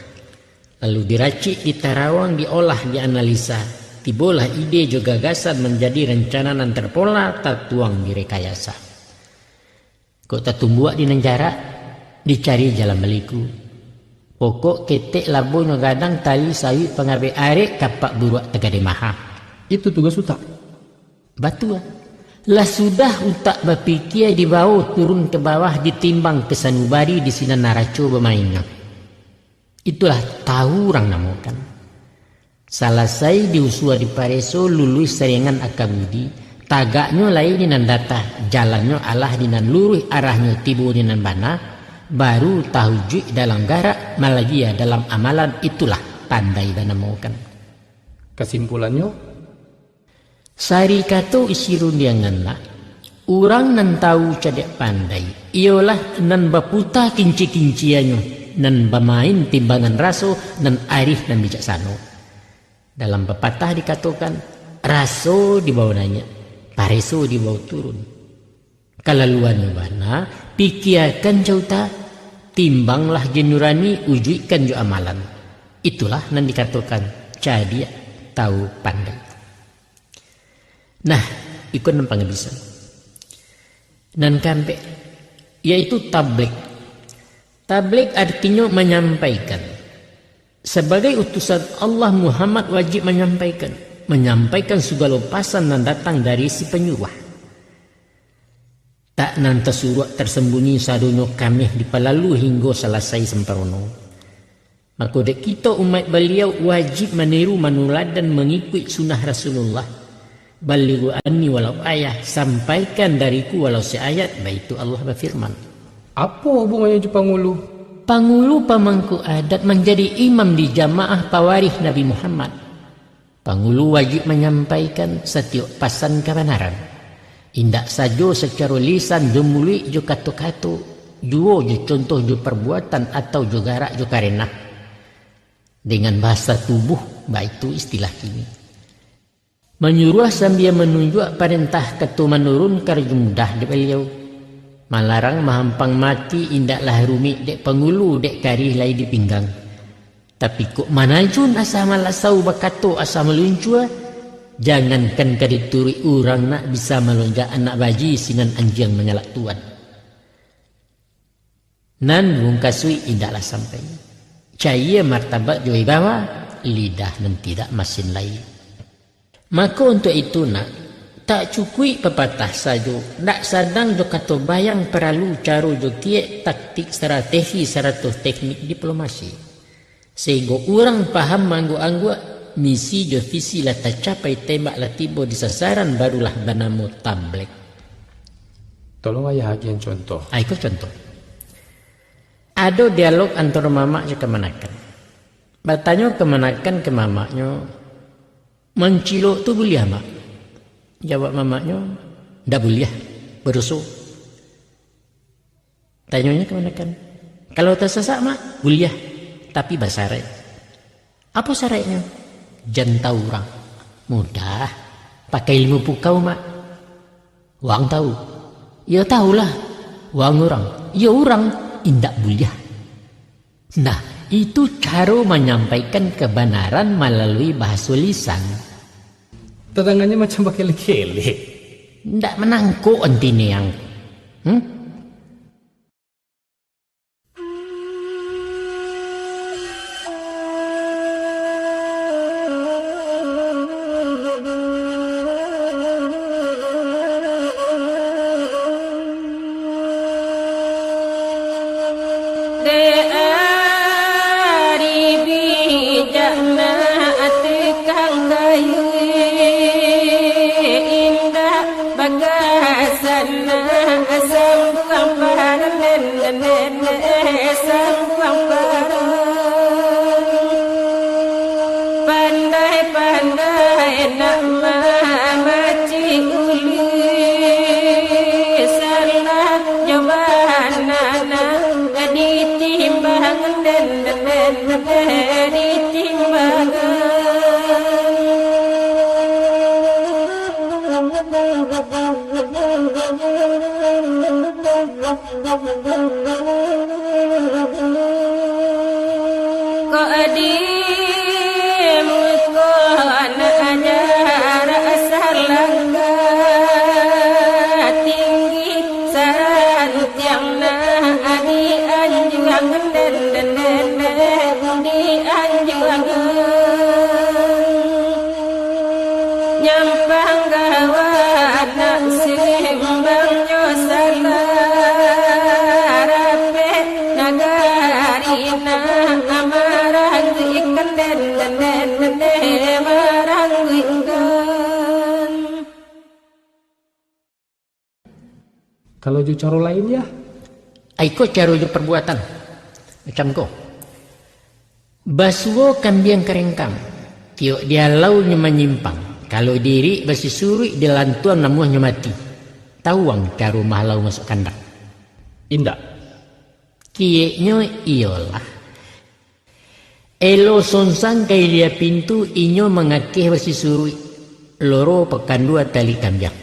Lalu diracik, ditarawang, diolah, dianalisa. Tibolah ide jo gagasan, manjadi rancana nan terpola, tatuang di rekayasa. Kok tatumbuak di nan jarak, dicari jalan baliku. Pokok ketek labonyo gadang, tali sawik pangabek arek, kapak buruak tagadai maha. Itu tugas utak. Batua. Lah sudah utak bapikia, dibawo turun ka bawah, ditimbang ka sanubari, di sinan naraco bamainnyo. Itulah tahu urang namokan. Salasai diusua dipareso, luluih saringan aka budi, tagaknyo lai di nan datah, jalannyo alah di nan luruih, arahnyo tibo di nan bana, baru tahujuik dalam garak, malagia dalam amalan, itulah pandai banamokan. Kasimpulannyo? Sari kato isi rundiangan nak, urang nan tawu cadiak pandai, iyolah nan baputa kinci-kinciannyo, nan bamain timbangan raso, nan arih nan bijaksano. Dalam papatah dikatokan, raso dibawo naiak, pareso dibawo turun. Kalaluannyo bana, pikiakan jo utak, timbanglah jo nurani, ujuikkan jo amalan. Itulah nan dikatokan cadiak tawu pandai. Nah, iko nan pangabisan. Nan kaampek, yaitu tablig. Tablig artinyo manyampaikan. Sabagai utusan Allah, Muhammad wajib manyampaikan. Manyampaikan sagalo pasan nan datang dari si panyuruah. Tak nan tasuruak tarsambunyi, sadonyo kameh dipalalu hinggo salasai samparono. Mako, dek kito umaik Baliau wajib maniru, manuladan, mangikuik sunnah Rasulullah. "Ballighu anni walau ayah, sampaikan dariku walau seayat," baitu Allah bafirman. Apo hubungannyo jo pangulu? Pangulu pamangku adat manjadi imam di jamaah pawarih Nabi Muhammad. Pangulu wajib manyampaikan satiok pasan kabanaran, indak sajo sacaro lisan jo muluik jo kato-kato, juo jo contoh jo parbuatan atau jo garak jo karenah. Dengan bahasa tubuh, baitu istilah kini. Manyuruah sambia manunjuak, parentah kato manurun karajo mudah dek Baliau. Malarang mahampang mati, indaklah rumik dek pangulu, dek karih lai di pinggang. Tapi kok manajun asa malasau, bakato asa maluncua, jangankan ka dituruik urang, nak bisa malonjak anak baji, sinan anjiang manyalak tuan. Nan bungkasuik indaklah sampai. Cayia martabat jo wibawa, lidah nan tidak masin lai. Mako untuak itu nak, tak cukuik papatah sajo, ndak sadang jo kato bayang, paralu caro jo kiek, taktik, strategi, sarato teknik diplomasi. Sahinggo urang paham maangguak-angguak, misi jo visi lah tacapai, tembak lah tibo di sasaran, barulah banamo tablig. Tolong ayah agian contoh. Ah, iko contoh. Ado dialog antaro mamak jo kamanakan. Batanyo kamanakan ka mamaknyo, "Mancilok tu buliah, Mak?" Jawab mamaknyo, "Ndak buliah, badoso." Tanyonyo kamanakan, "Kalau tasasak, Mak?" "Buliah, tapi basaraik." "Apo saraiknyo?" "Jan tawu urang." "Mudah, pakai ilmu pukau, Mak." "Waang tawu?" "Iyo, tawulah. Waang urang?" "Iyo, urang." "Indak buliah." Nah, itu caro manyampaikan kabanaran malalui bahaso lisan. Tadangannyo macam bakelek-kelek. Ndak manangkok antiniang. Hmm? Dek ari bijak nak tukang kayu, indak bagasan nak sambuang paruik, sambuang paruik. Pandai-pandai nak mamacik ulu, salah jo bana nak ditimbang, ditimbang. Kok di muko nak jarak salangkah, tinggi saranti Dianjuangkan nyampang gawa anak, simbang nyo salah rapek nagari nak marangguikan den, den, den, den, den, marangguikan. Kalau jo caro lain, Yah? Aiko caro jo perbuatan. Macam ko. Basuo kambiang karengkang, tiok dialau nyo manyimpang, kalau diirik basisuruik dilantuang namuahnyo mati. Tawuang caro mahalau masuak kandang? Indak. Kieknyo iyolah, elo sonsang ka ilia pintu, inyo mangakeh basisuruik, loro pakandua tali kambiang.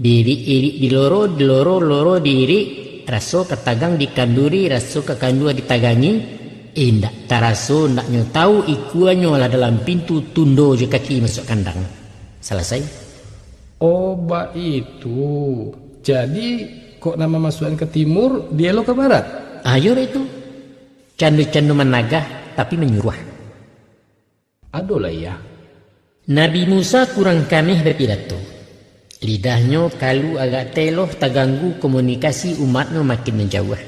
Diirik-irik diloro, diloro-loro diirik, raso ka tagang dikanduri, raso ka kandua ditagangi, indak taraso, ndak nyo tahu, ikuanyo lah dalam pintu, tundo jo kaki masuak kandang. Salasai. Oh, baitu. Jadi, kok nan mamasuakan ka timur, dielo ka barat? Ayo itu. Cando-cando managah, tapi manyuruah. Adolah, Yah. Nabi Musa kurang kameh bapidato. Lidahnyo kalu agak teloh, taganggu komunikasi umatnyo makin manjauah.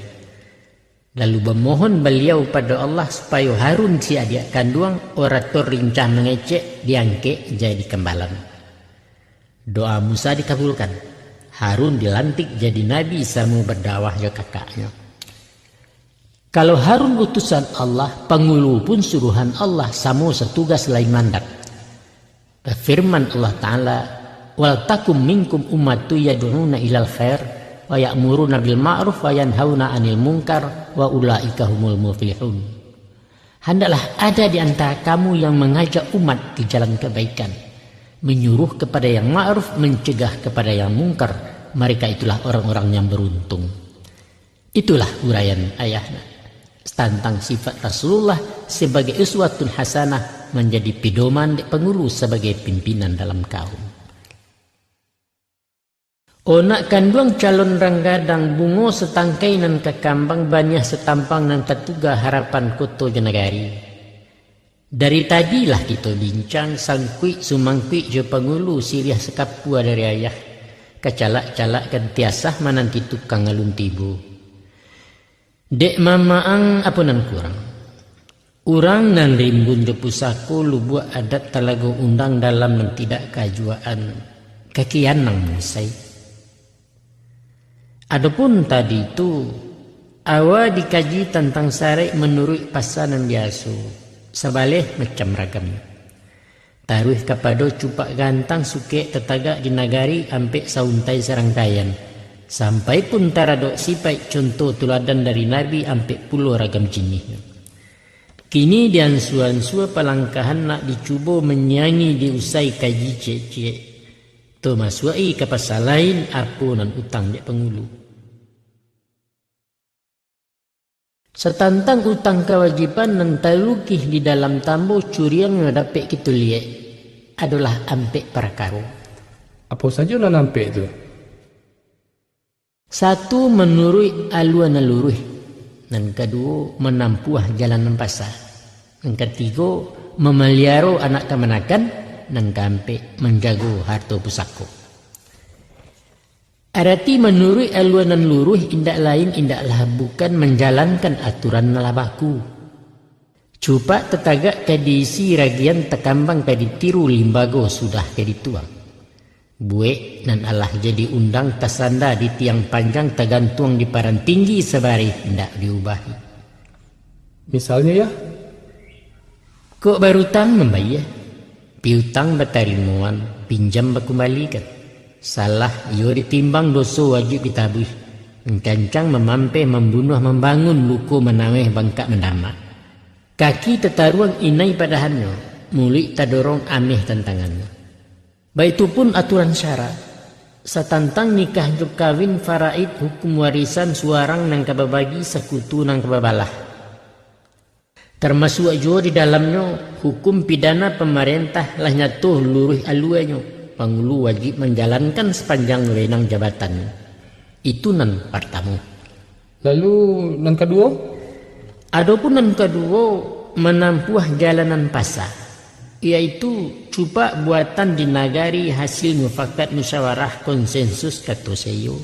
Lalu bamohon baliau pado Allah supayo Harun si adiak kanduang, orator lincah mangecek, diangkek jadi kambalan. Doa Musa dikabulkan. Harun dilantik jadi nabi samo badakwah jo kakaknyo. Kalau Harun utusan Allah, pangulu pun suruhan Allah, samo satugas lain mandat. Bafirman Allah Ta'ala, "Waltakum minkum ummatu yad'una ilal khair, wa ya'muruna bil ma'ruf, wa yanhauna 'anil munkar, wa ulaika humul muflihun." Handaklah ada di antara kamu yang mangajak umat ke jalan kebaikan, menyuruh kepada yang ma'ruf, mencegah kepada yang mungkar, mereka itulah orang-orang yang beruntung. Itulah uraian ayah tantang sifat Rasulullah sabagai uswatun hasanah, manjadi pidoman dek pangulu sabagai pimpinan dalam kaum. O nak kanduang calon rang gadang, bungo satangkai nan ka kambang, baniah satampang nan tatuga, harapan koto jo nagari. Dari tadi lah kito bincang, sangkuik sumangkuik jo pangulu, siriah sakapua dari ayah. Kacalak-calak ganti asah, mananti tukang alun tibo. Dek mamaang apo nan kurang. Urang nan rimbun jo pusako, lubuak adat talago undang, dalam nan tidak kaajuaan, kakian nan musai. Adopun tadi tu, awa dikaji tantang saraik manuruik pasa nan biaso, sabaleh macam ragam. Taruih kapado cupak gantang, sukek tatagak di nagari, ampek sauntai sarangkaian. Sampai pun taradok sipaik contoh tuladan dari Nabi, ampek pulo ragam jinihnyo. Kini diansua-ansua palangkahan nak dicubo manyiangi, diusai kaji ciek-ciek. Tamasuak-i ka pasa lain, apo nan utang dek pangulu. Satantang utang kawajiban nan talukih di dalam tambo, curiangnyo dapek kito liek, adolah ampek parakaro. Apo sajo nan ampek tu? Satu, manuruik alua nan luruih. Nan kaduo, manampuah jalan nan pasa. Nan katigo, mamaliaro anak kamanakan. Nan kaampek, manjago harto pusako. Arati manuruik alua nan luruih indak lain, indaklah bukan manjalankan aturan nan lah baku. Cupak tatagak ka diisi, ragian takambang ka ditiru, limbago sudah ka dituang. Buek nan alah jadi undang, tasanda di tiang panjang, tagantuang di paran tinggi, sabareh indak diubahi. Misalnyo, Yah? Kok barutang mambayia, piutang batarimoan, pinjam bakumbalikan. Salah iyo ditimbang, doso wajib ditabuih. Mancancang, mamampeh, mambunuah, mambangun, luko manaweh, bangkak mandamak. Kaki tataruang, inai padahannyo, muluik tadorong, ameh tantangannyo. Baitu pun aturan syara, satantang nikah jo kawin, faraid, hukum warisan, suarang nan ka babagi, sakutu nan ka babalah. Tamasuak juo di dalamnyo, hukum pidana pamarentah, lah nyato luruih aluanyo, pangulu wajib manjalankan sapanjang wenang jabatannyo. Itu nan partamo. Lalu nan kaduo? Adopun nan kaduo, manampuah jalan nan pasa, yaitu cupak buatan di nagari hasil mufakat musyawarah konsensus kato seiyo.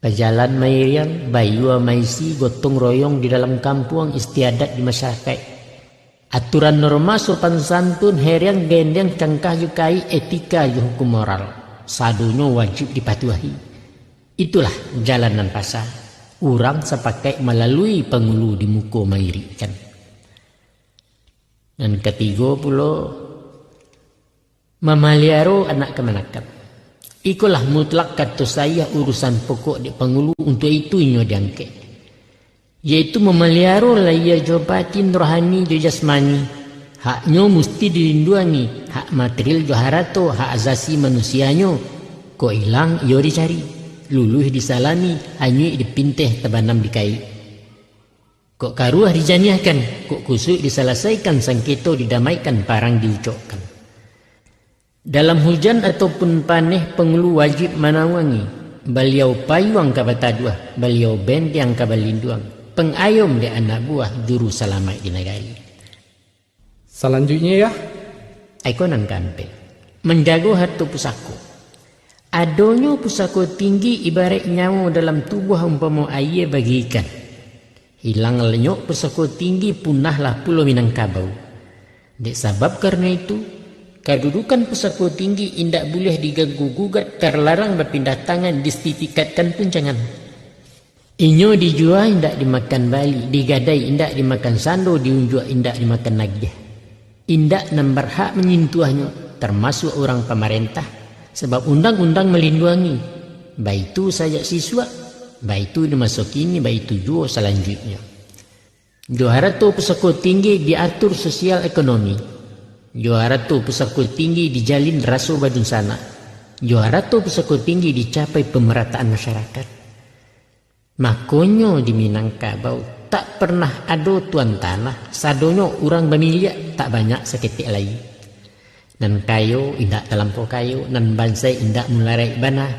Bajalan mairiang, bayua maisi, gotong royong di dalam kampuang, istiadat di masyarakaik. Aturan norma sopan santun, heriang gendiang cangkah jo kai, etika jo hukum moral. Sadonyo wajib dipatuahi. Itulah jalan nan pasa. Urang sapakaik malalui pangulu di muko mairikan. Nan katigo pulo, mamaliaro anak kamanakan. Ikolah mutlak kato saiah urusan pokok dek pangulu, untuak itu inyo diangkek, yaitu mamaliaro lahia jo batin, rohani jo jasmani. Haknyo musti dilinduangi, hak material jo harato, hak asasi manusianyo. Kok ilang, iyo dicari, luluih disalami, hanyuik dipinteh, tabanam dikaik. Kok karuah dijaniahkan, kok kusuik disalasaikan, sangketo didamaikan, parang diucokkan. Dalam hujan ataupun paneh, pangulu wajib manawangi. Baliau payuang ka bataduah, baliau bendiang ka balinduang. Pangayom dek anak buah, juru salamaik di nagari. Salanjuiknyo, Yah. Iko nan kaampek, manjago harto pusako. Adonyo pusako tinggi ibaraik nyawo dalam tubuah umpamo aia bagi ikan. Hilang lenyok pusako tinggi, punahlah pulo Minangkabau. Dek sabab karano itu, kadudukan pusako tinggi indak buliah diganggu gugat, tarlarang bapindah tangan, disititikatkan pun jangan. Inyo dijua indak dimakan bali, digadai indak dimakan sando, diunjuak indak dimakan nagiah. Indak nan barhak manyentuahnyo, tarmasuak urang pamarentah, sabab undang-undang malinduangi. Baitu sajak sisuak, baitu di maso kini, baitu juo salanjuiknyo. Jo harato pusako tinggi diatur sosial ekonomi. Jo harato pusako tinggi dijalin raso badunsanak. Jo harato pusako tinggi dicapai pamarataan masyarakat. Makonyo di Minangkabau tak parnah ado tuan tanah, sadonyo urang bamiliak, tak banyak saketek lai. Nan kayo indak talampau kayo, nan bansaik indak mularaik bana.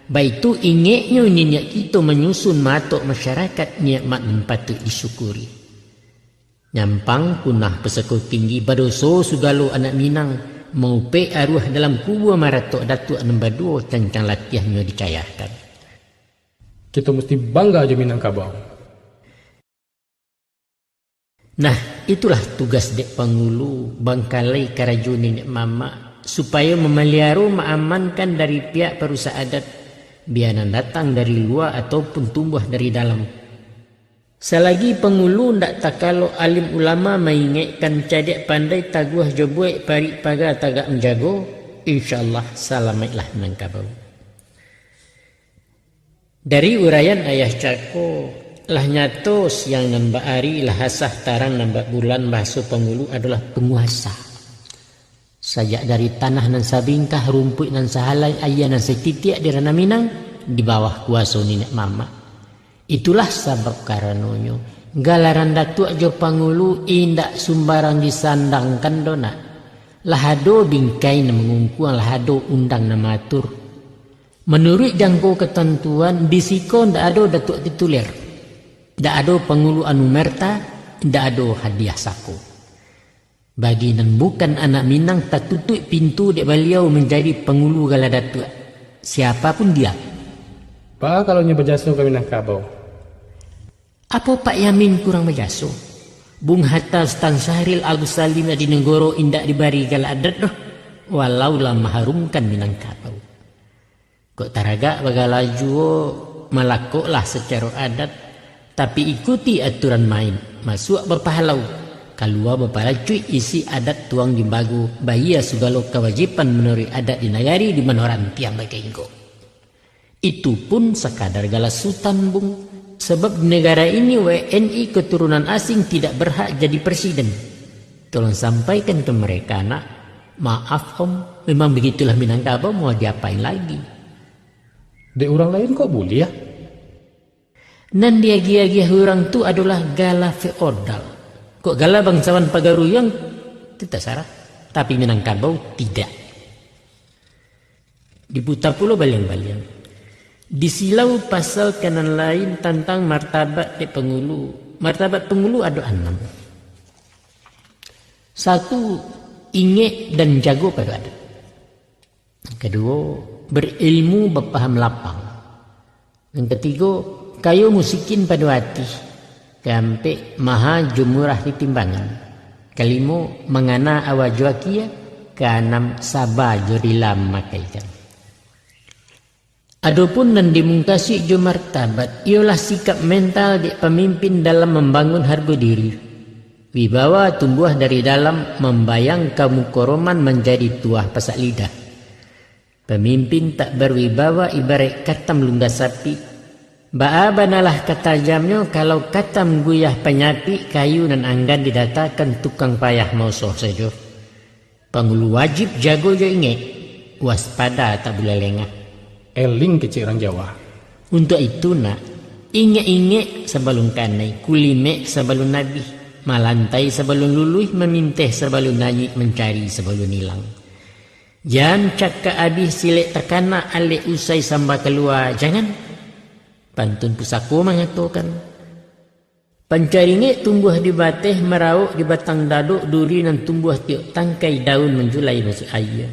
Baitu ingeknyo niniak kito manyusun maatok masyarakat, nikmat nan patuik disyukuri. Nyampang punah pusako tinggi, badoso sugalo anak Minang, maupek aruah dalam kubua maratok datuak nan baduo, cancang latiahnyo dicayahkan. Kito musti bangga jo Minangkabau. Nah, itulah tugas dek pangulu, bangkalai karajo niniak mamak, supayo mamaliaro, maamankan dari pihak parusak adat, bia nan datang dari lua ataupun tumbuah dari dalam. Salagi pangulu ndak takalok alim ulama maingekkan, cadiak pandai taguah jo buek, parik paga tagak manjago, insya Allah salamaiklah Minangkabau. Dari uraian ayah cako, lah nyato siang nan baari, lah asah tarang nan babulan, bahaso pangulu adolah panguasa. Sajak dari tanah nan sabingkah, rumpuik nan sahalai, aia nan satitiak di Ranah Minang, di bawah kuaso niniak mamak. Itulah sabab karanonyo, galaran datuak jo pangulu indak sumbarang disandangkan doh nak. Lah ado bingkai nan mangungkuang, lah ado undang nan maatur. Manuruik jangko katantuan, di siko ndak ado datuak tituler, ndak ado pangulu anumerta, ndak ado hadiah sako. Bagi nan bukan anak Minang, tatutuik pintu dek baliau manjadi pangulu gala datuak, siapapun dia. Baa kalau nyo bajaso ka Minangkabau? Apo Pak Yamin kurang bajaso? Bung Hatta, Sutan Syahril, Agus Salim Adi Negoro indak dibari gala adat doh, walau lah maharumkan Minangkabau. Kok taragak bagala juo, malakoklah sacaro adat, tapi ikuti aturan main, masuak bapahalau, kalua bapalacuik, isi adat tuang jimbago, bayia sugalo kawajiban manuruik adat di nagari di mano rantiang bakainggo. Itu pun sakadar gala sutan, Bung, sabab di nagara ini W N I keturunan asing tidak berhak jadi presiden. Tolong sampaikan ke mereka, nak. Maaf, Om, memang begitulah Minangkabau, mau diapain lagi. Dek urang lain kok buliah? Nan diagiah-agiah urang tu adolah gala feodal. Kok gala bangsawan pagaruyuang, tu tasarah. Tapi Minangkabau tidak. Diputa pulo baliang-baliang. Disilau pasal ka nan lain tantang martabat dek pangulu. Martabat pangulu ado anam. Satu, ingek dan jago pado adat. Kaduo, berilmu bapaham lapang. Nan katigo, kayo musikin pado ati. Kaampek, maha jo murah di timbangan. Kalimo, mangana awa jo akia. Kaanam, saba jo rila mamakaikan. Adopun nan dimungkasuik jo martabat, iyolah sikap mental dek pamimpin dalam mambangun hargo diri. Wibawa tumbuah dari dalam, mambayang kamukoroman manjadi tuah pasak lidah. Pamimpin tak barwibawa ibaraik katam lunggah sapik. Baa banalah katajamnyo, kalau katam guyah panyapik, kayu nan anggan didatakan tukang payah maosoh sajo. Pangulu wajib jago jo ingek, waspada tak buliah lengah. Eling kecek urang Jawa. Untuak itu, nak, ingek-ingek sabalun kanai, kulimek sabalun abih, malantai sabalun luluih, maminteh sabalun nayik, mancari sabalun ilang. Jan cakak abih silek takana, alek usai samba kalua, jangan. Pantun pusako mangatokan, pancari ingek tumbuah di bateh, marawok di batang dadok, duri nan tumbuah tiok tangkai, daun manjulai masuak aia.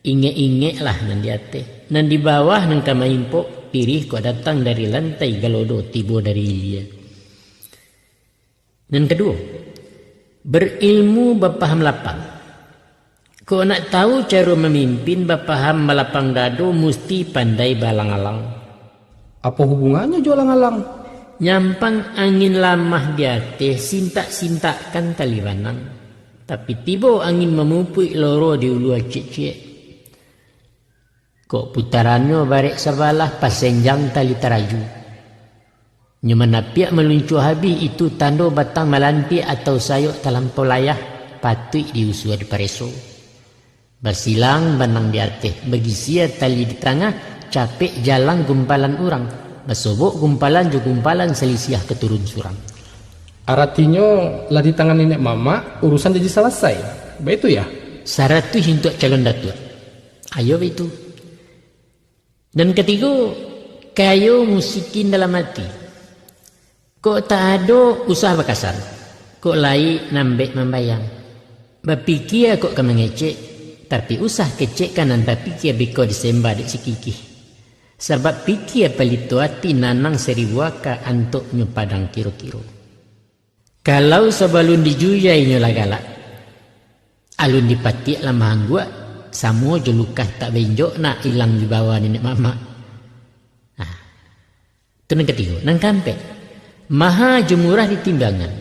Ingek-ingeklah nan di ateh, nan di bawah nan ka maimpok, pirih kok datang dari lantai, galodo tibo dari ilia. Nan kaduo, berilmu bapaham lapang. Kok nak tahu caro mamimpin, bapaham balapang dado, musti pandai baalang-alang. Apo hubungannyo jo alang-alang? Nyampang angin lamah di ateh, sintak-sintakkan tali banang. Tapi tibo angin mamupuik, loro di ulu aciak-ciak. Kok putarannyo barek sabalah, pasenjang tali taraju. Nyo manapiak maluncua habih, itu tando batang malantiak atau sayok talampau layah, patuik diusua dipareso. Basilang banang di ateh, bagisia tali di tangah, capek jalang gumpalan urang, basobok gumpalan jo gumpalan, salisiah ka turun surang. Aratinyo, lah di tangan niniak mamak, urusan jadi salasai. Baitu, yah? Saratuih untuak calon datuak. Ayo baitu. Nan katigo, kayo musikin dalam ati. Kok tak ado, usah bakasan. Kok lai, nambek mambayang. Bapikia kok ka mangecek, tapi usah kecek ka nan tapikia, biko disemba dek si kikih. Sabab pikia palito ati, nanang saribu aka, antoknyo padang kiro-kiro. Kalau sabalun dijuyai nyo lah galak, alun dipatiak lah maangguak, samo jo lukah tak bainjok, nak ilang dibawa niniak mamak. Nah, tu nan katigo. Nan kaampek, maha jo murah di timbangan.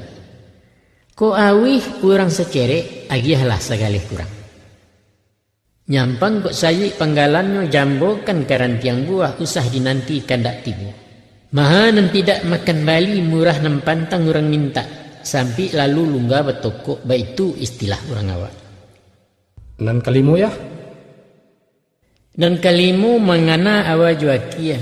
Kok auih urang sacerek, agiahlah sagaleh kurang. Nyampang kok sayik panggalannyo, jambokan ka rantiang buah, usah dinanti kandak tibo. Maha nan tidak makan bali, murah nan pantang urang mintak, sampik lalu lungga batokok, baitu istilah urang awak. Nan kalimo, yah? Nan kalimo mangana awa jo akia.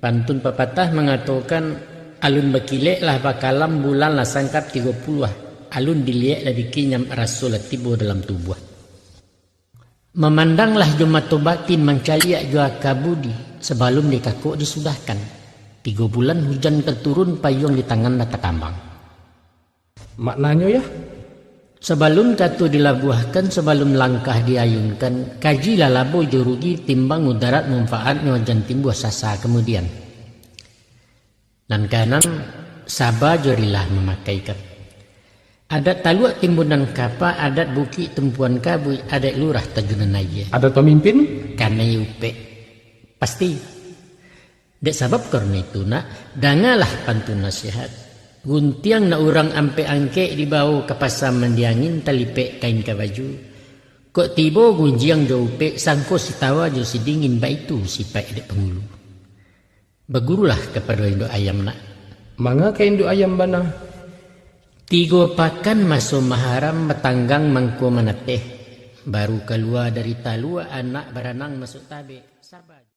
Pantun papatah mangatokan, alun bakilek lah bakalam, bulan lah sangkap tigo puluah, alun diliek lah dikinyam, raso lah tibo dalam tubuah. Mamandanglah jo mato batin, mancaliak jo aka budi, sabalun dikakok disudahkan. Tigo bulan hujan ka turun, payuang di tangan lah takambang. Maknanyo, yah? Sabalun kato dilabuahkan, sabalun langkah diayunkan, kajilah labo jo rugi, timbang mudarat manfaatnyo, jan timbuah sasa kamudian. Nan kaanam, saba jo rila mamakaikan. Adat taluak timbunan kapa, adat bukik tumpuan kabuik, adat lurah tajunan aia. Adat pamimpin? Kanai upek. Pasti. Dek sabab karano itu, nak, dangalah pantun nasihat. Guntiang nak urang ampek angkek, dibawo ka pasa mandi angin, talipek kain ka baju. Kok tibo gunjiang jo upek, sangko sitawa jo sidingin, baitu sipaik dek pangulu. Bagurulah kapado induak ayam, nak. Manga ka induak ayam bana? Tigo pakan maso maharam, batanggang mangko manateh. Baru kalua dari talua, anak baranang masuak tabek. Saba.